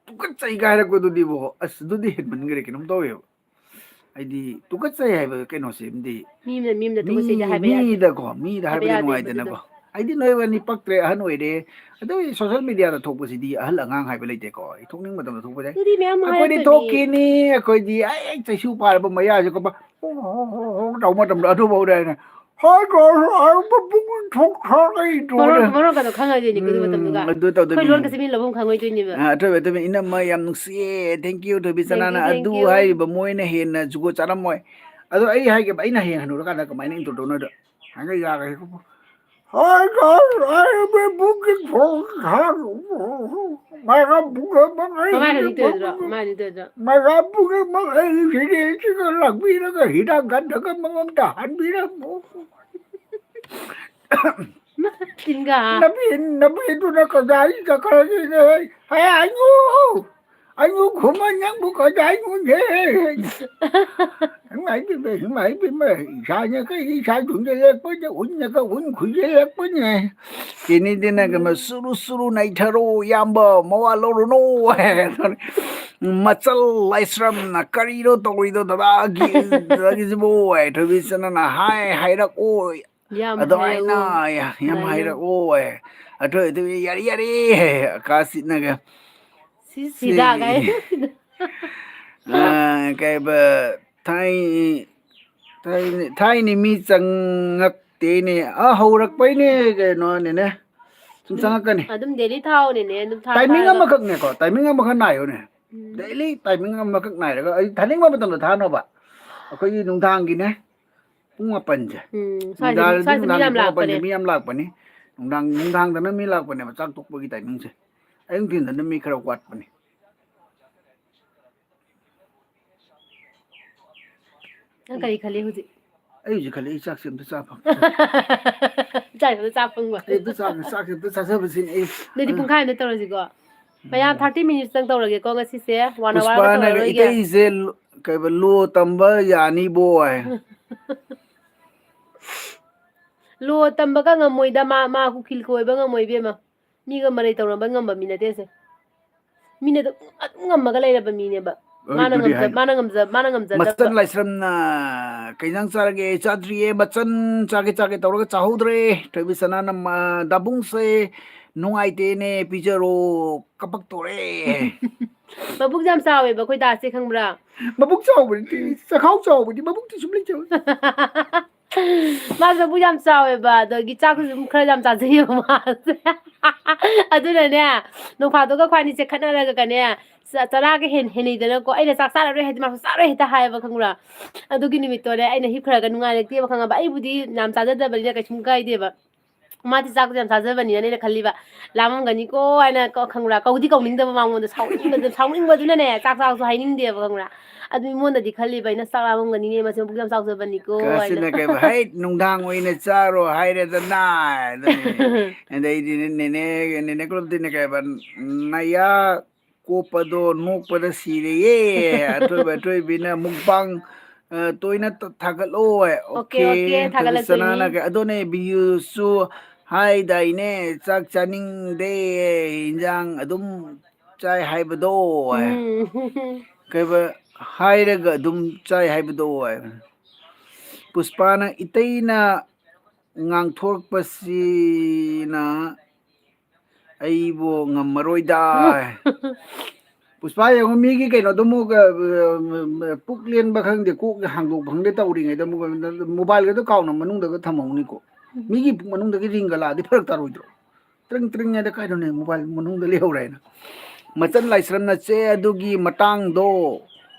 ꯇꯨꯀꯠꯆꯩꯒ ꯍꯥꯏꯔꯛꯄꯗꯨꯗꯤꯕꯣ, ꯑꯁ, ꯑꯗꯨꯗꯤ ꯍꯦꯟꯃꯟꯈ꯭ꯔꯦ, ꯀꯩꯅꯣꯝ ꯇꯧꯋꯦꯕ꯫ ꯍꯥꯏꯗꯤ, ꯇꯨꯀꯠꯆꯩ ꯍꯥꯏꯕ ꯀꯩꯅꯣꯁꯤꯃꯗꯤ ꯃꯤ ꯑꯃꯅ ꯃꯤ ꯑꯃꯗ ꯃꯤ, ꯇꯨꯀꯠꯆꯩꯗꯤ ꯍꯥꯏꯕ ꯌꯥꯗꯦ꯫ ꯃꯤꯗꯀꯣ, ꯃꯤꯗ ꯍꯥꯏꯕ ꯍꯥꯏꯕꯗꯤ ꯌꯥꯗꯦ ꯅꯨꯡꯉꯥꯏꯗꯅꯀꯣ꯫ ꯃꯗꯨꯗꯣ꯫ ꯍꯥꯏꯗꯤ, ꯅꯣꯏ ꯑꯅꯤ ꯄꯛꯇ꯭ꯔꯦ, ꯑꯍꯟ ꯑꯣꯏꯔꯦ꯫ ꯑꯗꯨ social mediaꯗ ꯊꯣꯛꯄꯁꯤꯗꯤ ꯑꯍꯜ ꯑꯉꯥꯡ ꯍꯥꯏꯕ ꯂꯩꯇꯦꯀꯣ꯫ ꯑꯩ ꯊꯣꯛꯅꯤꯡ ꯃꯇꯝꯗ ꯊꯣꯛꯄ ꯌꯥꯏ꯫ ꯑꯗꯨꯗꯤ ꯃꯌꯥꯝ ꯑꯩꯈꯣꯏꯗꯤ ꯍꯥꯏꯔꯛꯇꯣꯏꯅꯤ꯫ ꯊꯣꯛꯈꯤꯅꯤ, ꯑꯩꯈꯣꯏꯗꯤ ꯑꯩ, ꯑꯩ ꯆꯩꯁꯨ ꯄꯥꯔꯕ ꯃꯌꯥꯁꯦ ꯀꯣ, ꯍꯣ, ꯍꯣ, ꯍꯣ, ꯍꯣ ꯇꯧꯕ ꯃꯇꯝꯗ ꯑꯗꯨꯐꯥꯎꯗ ꯑꯩꯅ, "ꯍꯥꯏ ꯀꯣ, ꯑꯩ ꯃꯕꯨꯛ ꯊꯣꯛ ꯊꯣꯛ ꯑꯩ ꯃꯔꯣꯟ, ꯇꯣꯛꯑꯦ"꯫ ꯃꯔꯣꯟꯒꯗꯣ ꯈꯪꯉꯣꯏꯗꯣꯏꯅꯤ ꯑꯗꯨ ꯎꯝ, ꯃꯇꯝꯗꯨꯒ꯫ ꯑꯗꯨ ꯑꯩꯈꯣꯏ ꯇꯧꯗꯣꯏꯅꯤ꯫ ꯂꯣꯟꯒꯁꯦ ꯃꯤ ꯂꯧꯐꯝ ꯈꯪꯉꯣꯏꯗꯣꯏꯅꯤꯕ꯫ ꯑ, ꯑꯊꯣꯏꯕ, ꯑꯊꯣꯏꯕ, ꯏꯅꯝꯃ ꯌꯥꯝ ꯅꯨꯡꯁꯤꯌꯦ, thank you, ꯊꯣꯏꯕꯤ Thank you, ꯁꯅꯥꯅ thank ꯑꯗꯨ you꯫ ꯍꯥꯏꯔꯤꯕ ꯃꯣꯏꯅ ꯍꯦꯟꯅ ꯖꯨꯒꯣꯠ ꯆꯥꯔꯝꯃꯣꯏ꯫ ꯑꯗꯣ ꯑꯩ ꯍꯥꯏꯒꯦꯕ, ꯑꯩꯅ ꯍꯌꯦꯡ ꯍꯟꯅꯨꯔꯀꯥꯟꯗ ꯀꯃꯥꯏꯅ intro ꯇꯧꯅꯣꯏꯗꯣ? ꯍꯥꯏꯅ ꯌꯥꯔꯦ꯫ ꯍꯥꯏ ꯀꯣ, ꯑꯩ ꯃꯕꯨꯛ ꯊꯣꯛ ꯊꯣꯛ ꯃꯥꯏ ꯃꯕꯨꯛ ꯃꯃꯥꯏ ꯍꯧꯖꯤꯛ ꯇꯣꯏꯗ꯭ꯔꯣ? ꯃꯥꯏꯗꯤ ꯇꯣꯏꯗ꯭ꯔꯣ? ꯃꯩꯔꯥ ꯄꯨꯝꯅꯃꯛ ꯑꯩꯒꯤ ꯁꯤꯗꯤ ꯁꯤꯒ ꯂꯥꯛꯄꯤꯔꯒ ꯍꯤꯗꯥꯛ ꯀꯟꯊꯛ ꯑꯃꯃꯝꯇ ꯍꯥꯟꯕꯤꯔꯝꯃꯨ꯫ ꯃꯥ ꯇꯤꯟꯒ꯫ ꯅꯕꯤ-, ꯅꯕꯤꯗꯨꯅ ꯀꯗꯥꯏ ꯆꯠꯈ꯭ꯔꯒꯦꯅꯦ? ꯍꯦ, ꯑꯌꯨ! ꯑꯌꯨ ꯈꯨꯃꯟ ꯅꯪꯕꯨ ꯀꯗꯥꯏ ꯎꯅꯦ? ꯏꯃꯥ ꯏꯕꯦꯝꯃ, ꯏꯃꯥ ꯏꯕꯦꯝꯃ, ꯏꯁꯥꯅ ꯀꯩ ꯏꯁꯥ ꯊꯨꯡꯖꯜꯂꯛꯄꯗ ꯎꯟꯅꯒ ꯎꯟ ꯈꯨꯏꯖꯜꯂꯛꯄꯅꯦ꯫ ꯀꯦꯅꯤꯗꯤꯅ ꯀꯩꯅꯣ, "ꯁꯨꯔꯨ ꯁꯨꯔꯨ ꯅꯩꯊꯔꯣ ꯏꯌꯥꯝꯕ, ꯃꯋꯥ ꯂꯧꯔꯨꯅꯨ" ꯍꯥꯏ꯫ ꯃꯆꯜ ꯂꯥꯏꯁ꯭ꯔꯝꯅ, "ꯀꯔꯤꯅꯣ ꯇꯧꯔꯤꯗꯣ ꯗꯗꯥꯒꯤ, ꯗꯗꯥꯒꯤꯁꯤꯕꯨ?" ꯍꯥꯏ꯫ ꯊꯣꯏꯕꯤꯆꯟꯅꯅ, "ꯍꯥꯏ, ꯍꯥꯏꯔꯛꯑꯣ꯫ ꯌꯥꯝ ꯑꯗꯨꯃꯥꯏꯅ ꯍꯥꯏꯔꯛꯑꯣ꯫ ꯌꯥ-, ꯌꯥꯝ ꯗꯥꯏꯅꯣ꯫ ꯍꯥꯏꯔꯛꯑꯣ" ꯍꯥꯏ꯫ ꯑꯊꯣꯏ, ꯑꯊꯣꯏ, "ꯌꯥꯔꯦ, ꯌꯥꯔꯦ" ꯍꯥꯏ꯫ ꯑꯀꯥꯁꯤꯠꯅꯒ, ꯁꯤ ꯁꯤ-, ꯁꯤꯗꯥ ꯀꯥꯏ꯫ ꯑ, ꯀꯩꯕ, ꯊꯥꯏ-, ꯊꯥꯏꯅ, ꯊꯥꯏꯅ ꯃꯤ ꯆꯪꯉꯛꯇꯦꯅꯦ꯫ ꯑ, ꯍꯧꯔꯛꯄꯩꯅꯦ ꯀꯩꯅꯣꯅꯦꯅꯦ꯫ ꯁꯨꯝ ꯑꯗꯨꯝ, ꯆꯪꯉꯛꯀꯅꯤ꯫ ꯑꯗꯨꯝ daily ꯊꯥꯎꯅꯦꯅꯦ, ꯑꯗꯨꯝ ꯊꯥ timing ꯊꯥꯔꯒ꯫ ꯑꯃꯈꯛꯅꯦꯀꯣ, timing ꯑꯃꯈꯛ ꯅꯥꯏꯌꯨꯅꯦ꯫ ꯎꯝ꯫ Daily timing ꯑꯃꯈꯛ ꯅꯥꯏꯔꯒ ꯑꯩ ꯊꯥꯅꯤꯡꯕ ꯃꯇꯝꯗ ꯊꯥꯅꯣꯕ꯫ ꯑꯩꯈꯣꯏꯒꯤ ꯅꯨꯡꯗꯥꯡꯒꯤꯅꯦ, ꯄꯨꯡ ꯃꯥꯄꯟꯁꯦ꯫ ꯎꯝ, ꯁ꯭ꯋꯥꯏꯁꯦ ꯃꯤ, ꯅꯨꯡꯗꯥꯡꯗꯗꯤ ꯁ꯭ꯋꯥꯏꯁꯦ ꯃꯤ ꯅꯨꯡꯗꯥꯡꯒꯤ ꯌꯥꯝ ꯄꯨꯡ ꯃꯥꯄꯟꯁꯦ ꯂꯥꯛꯄꯅꯦ꯫ ꯃꯤ ꯌꯥꯝ ꯂꯥꯛꯄꯅꯤ꯫ ꯅꯨꯡꯗꯥꯡ, ꯅꯨꯡꯗꯥꯡꯗꯅ ꯃꯤ ꯂꯥꯛꯄꯅꯦꯕ, ꯆꯥꯛ ꯇꯣꯛꯄꯒꯤ timingꯁꯦ꯫ ꯑꯌꯨꯛ ꯅꯨꯡꯊꯤꯟꯗꯅ ꯃꯤ ꯈꯔ ꯋꯥꯠꯄꯅꯤ꯫ ꯅꯪ ꯀꯔꯤ ꯈꯜꯂꯤ ꯍꯧꯖꯤꯛ? ꯑꯩ ꯍꯧꯖꯤꯛ ꯈꯜꯂꯤ, ꯑꯩ ꯆꯥꯛꯁꯦ ꯑꯝꯇ ꯆꯥ ꯐꯪ-, ꯆꯥꯛꯁꯦ ꯑꯝꯇ ꯆꯥ ꯐꯪꯕ꯫ ꯑꯩ ꯑꯝꯇ ꯆꯥꯛ, ꯆꯥꯛꯁꯦ ꯑꯝꯇ ꯆꯥꯖꯕꯁꯤꯅꯦ ꯑꯩ꯫ ꯑꯗꯨꯗꯤ ꯄꯨꯡꯈꯥꯏ ꯑꯝꯇ ꯇꯧꯔꯁꯤꯀꯣ? ꯃꯌꯥꯝ ꯎꯝ꯫ Thirty minutesꯇꯪ ꯇꯧꯔꯒꯦꯀꯣ ꯉꯁꯤꯁꯦ, one hourꯒ ꯄꯨꯁꯄꯥꯅꯒ ꯇꯧꯔꯔꯣꯏꯒꯦ꯫ "ꯏꯇꯩꯁꯦ ꯂꯣ-, ꯀꯩꯕ, ꯂꯣ ꯇꯝꯕ ꯌꯥꯅꯤꯕꯣ" ꯍꯥꯏ꯫ ꯂꯣ ꯇꯝꯕꯒ ꯉꯝꯃꯣꯏꯗ, ꯃꯥ, ꯃꯥ ꯀꯨꯀꯤꯜ ꯀꯣꯏꯕ ꯉꯝꯃꯣꯏ ꯏꯕꯦꯝꯃ꯫ ꯃꯤꯒ ꯃꯔꯩ ꯇꯧꯅꯕ ꯉꯝꯕ ꯃꯤ ꯅꯠꯇꯦ ꯑꯁꯦ꯫ ꯃꯤꯅ ꯑꯗꯨꯝ, ꯑꯗꯨꯝ ꯉꯝꯃꯒ ꯂꯩꯔꯕ ꯃꯤꯅꯦꯕ꯫ ꯃꯥꯅ ꯑꯗꯨꯗꯤ ꯉꯝꯖ-, ꯍꯥꯏ꯫ ꯃꯥꯅ ꯉꯝꯖ-, ꯃꯥꯅ ꯉꯝꯖꯗꯕ꯫ ꯃꯆꯟ ꯂꯥꯏꯁ꯭ꯔꯝꯅ "ꯀꯩ ꯏꯟꯖꯥꯡ ꯆꯥꯔꯒꯦ?" "ꯆꯥꯗ꯭ꯔꯤꯌꯦ, ꯃꯆꯟ ꯆꯥꯒꯦ ꯆꯥꯒꯦ ꯇꯧꯔꯒ ꯆꯥꯍꯧꯗ꯭ꯔꯦ꯫ ꯊꯣꯏꯕꯤ ꯁꯅꯥꯅ ꯃ-, ꯗꯥꯕꯨꯡꯁꯦ ꯅꯨꯡꯉꯥꯏꯇꯦꯅꯦ, ꯄꯤꯖꯔꯣ, ꯀꯞꯄꯛꯇꯣꯔꯦ"꯫ ꯃꯕꯨꯛ ꯌꯥꯝ ꯆꯥꯎꯋꯦꯕ ꯑꯩꯈꯣꯏ ꯗꯥꯁꯦ, ꯈꯪꯕ꯭ꯔꯥ? ꯃꯕꯨꯛ ꯆꯥꯎꯕꯗꯤ, ꯆꯈꯥꯎ ꯆꯥꯎꯕꯗꯤ ꯃꯕꯨꯛꯇꯤ ꯁꯨꯝ ꯂꯩꯖꯕ꯫ ꯃꯥꯁꯨ ꯃꯕꯨꯛ ꯌꯥꯝ ꯆꯥꯎꯋꯦꯕ, ꯑꯗꯒꯤ ꯆꯥꯛꯁꯨ ꯑꯗꯨꯝ ꯈꯔ ꯌꯥꯝ ꯆꯥꯖꯩꯌꯦꯕ ꯃꯥꯁꯦ꯫ ꯑꯗꯨꯅꯅꯦ, ꯅꯣꯡꯐꯥꯗꯣꯛꯒ ꯑꯩꯈꯣꯏ ꯑꯅꯤꯁꯦ ꯈꯠꯅꯔꯒꯅꯦ, ꯆ-, ꯆꯔꯥꯒ ꯍꯦꯟ-, ꯍꯦꯟꯅꯩꯗꯅꯀꯣ, ꯑꯩꯅ "ꯆꯥꯛ ꯆꯥꯔꯔꯣꯏ" ꯍꯥꯏꯗꯤ ꯃꯥꯁꯨ "ꯆꯥꯔꯣꯏ" ꯍꯦꯛꯇ ꯍꯥꯏꯌꯦꯕ, ꯈꯪꯕ꯭ꯔꯥ? ꯑꯗꯨꯒꯤ ꯅꯨꯃꯤꯠꯇꯣꯅꯦ ꯑꯩꯅ ꯍꯤꯞꯈ꯭ꯔꯒ ꯅꯨꯡꯉꯥꯏꯔꯛꯇꯦꯕ, ꯈꯪꯉꯕ? ꯑꯩꯕꯨꯗꯤ ꯌꯥꯝ ꯆꯥꯖꯗꯕꯅꯤꯅ ꯀꯩꯁꯨꯝ ꯀꯥꯏꯗꯦꯕ꯫ ꯃꯥꯗꯤ ꯆꯥꯛꯁꯦ ꯌꯥꯝ ꯆꯥꯖꯕꯅꯤꯅꯅꯦ ꯑꯩꯅ ꯈꯜꯂꯤꯕ, ꯂꯥꯝꯃꯝꯒꯅꯤꯀꯣ ꯍꯥꯏꯅ ꯀꯣ, ꯈꯪꯕ꯭ꯔꯥ? ꯀꯧꯗꯤ ꯀꯧꯅꯤꯡꯗꯕ ꯃꯉꯣꯟꯗ, ꯁꯥꯎꯅꯤꯡꯕꯗ, ꯁꯥꯎꯅꯤꯡꯕꯗꯨꯅꯅꯦ ꯆꯥꯛ ꯆꯥꯎꯁꯨ ꯍꯥꯏꯅꯤꯡꯗꯦꯕ, ꯈꯪꯕ꯭ꯔꯥ? ꯑꯗꯨ ꯃꯤꯉꯣꯟꯗꯗꯤ ꯈꯜꯂꯤꯕ ꯑꯩꯅ, "ꯆꯥꯛ ꯂꯥꯝꯃꯝꯒꯅꯤꯅꯦ, ꯃꯁꯤ ꯃꯕꯨꯛ ꯌꯥꯝ ꯆꯥꯎꯖꯕꯅꯤꯀꯣ" ꯍꯥꯏꯅ꯫ ꯀꯥꯁꯤꯅ ꯀꯩꯕ, "ꯍꯩꯠ, ꯅꯨꯡꯗꯥꯡ ꯑꯣꯏꯅ ꯆꯥꯔꯣ ꯍꯥꯏꯔꯦꯗꯅ" ꯑꯗꯨꯅꯤ꯫ ꯑꯗꯩꯗꯤ ꯅꯦꯅꯦ, ꯅꯦꯅꯦ ꯀꯨꯂꯞꯇꯤꯅ ꯀꯩꯕ, ꯅꯌꯥ ꯀꯣꯞꯄꯗꯣ ꯅꯣꯛꯄꯗ ꯁꯤꯔꯦꯌꯦ꯫ ꯑꯊꯣꯏꯕ ꯑꯊꯣꯏꯕꯤꯅ ꯃꯨꯛꯕꯥꯡ, ꯑ, ꯇꯣꯏꯅ ꯇ-, ꯊꯥꯒꯠꯂꯣ꯫ ꯑꯣꯀꯦ, OK, ꯑꯣꯀꯦ, ꯑꯗꯨꯒ ꯊꯥꯒꯠꯂꯛꯇꯣꯏꯅꯤ꯫ ꯁꯅꯥꯅ ꯀꯩ-, ꯑꯗꯨꯅꯦ ꯚ꯭ꯌꯨꯁꯨ ꯍꯥꯏꯗꯥꯏꯅꯦ, ꯆꯥꯛ ꯆꯥꯅꯤꯡꯗꯦ, ꯏꯟꯖꯥꯡ ꯑꯗꯨꯝ ꯆꯥꯏ ꯍꯥꯏꯕꯗꯣ꯫ ꯎꯝ꯫ ꯀꯩꯕ, ꯍꯥꯏꯔꯒ ꯑꯗꯨꯝ ꯆꯥꯏ ꯍꯥꯏꯕꯗꯣ꯫ ꯄꯨꯁꯄꯥꯅ, "ꯏꯇꯩꯅ ꯉꯥꯡꯊꯣꯔꯛꯄꯁꯤꯅ ꯑꯩꯕꯨ ꯉꯝꯃꯔꯣꯏꯗ"꯫ ꯄꯨꯁꯄꯥ ꯌꯦꯡꯉꯣ, ꯃꯤꯒꯤ ꯀꯩꯅꯣꯗꯣ ꯑꯃꯨꯛ, ꯑ, ꯑ, ꯄꯨꯛ ꯂꯦꯟꯕ ꯈꯪꯗꯦ, ꯀꯣꯛ ꯍꯥꯡꯗꯣꯛꯄ ꯈꯪꯗꯦ ꯇꯧꯔꯤꯉꯩꯗ ꯑꯃꯨꯛ mobileꯒꯗꯣ ꯀꯥꯎꯅ ꯃꯅꯨꯡꯗꯒ ꯊꯝꯍꯧꯅꯤꯀꯣ꯫ ꯃꯤꯒꯤ ꯄꯨꯛ ꯃꯅꯨꯡꯗꯒꯤ ꯔꯤꯡꯒ ꯂꯥꯛꯑꯗꯤ ꯐꯔꯛ ꯇꯥꯔꯣꯏꯗ꯭ꯔꯣ? ꯇ꯭ꯔꯤꯡ ꯇ꯭ꯔꯤꯡ ꯍꯥꯏꯗ ꯀꯥꯏꯗꯅꯣ mobile ꯃꯅꯨꯡꯗ ꯂꯩꯍꯧꯔꯦ ꯍꯥꯏꯅ꯫ ꯃꯆꯟ ꯂꯥꯏꯁ꯭ꯔꯝꯅ ꯆꯦ ꯑꯗꯨꯒꯤ ꯃꯇꯥꯡꯗꯣ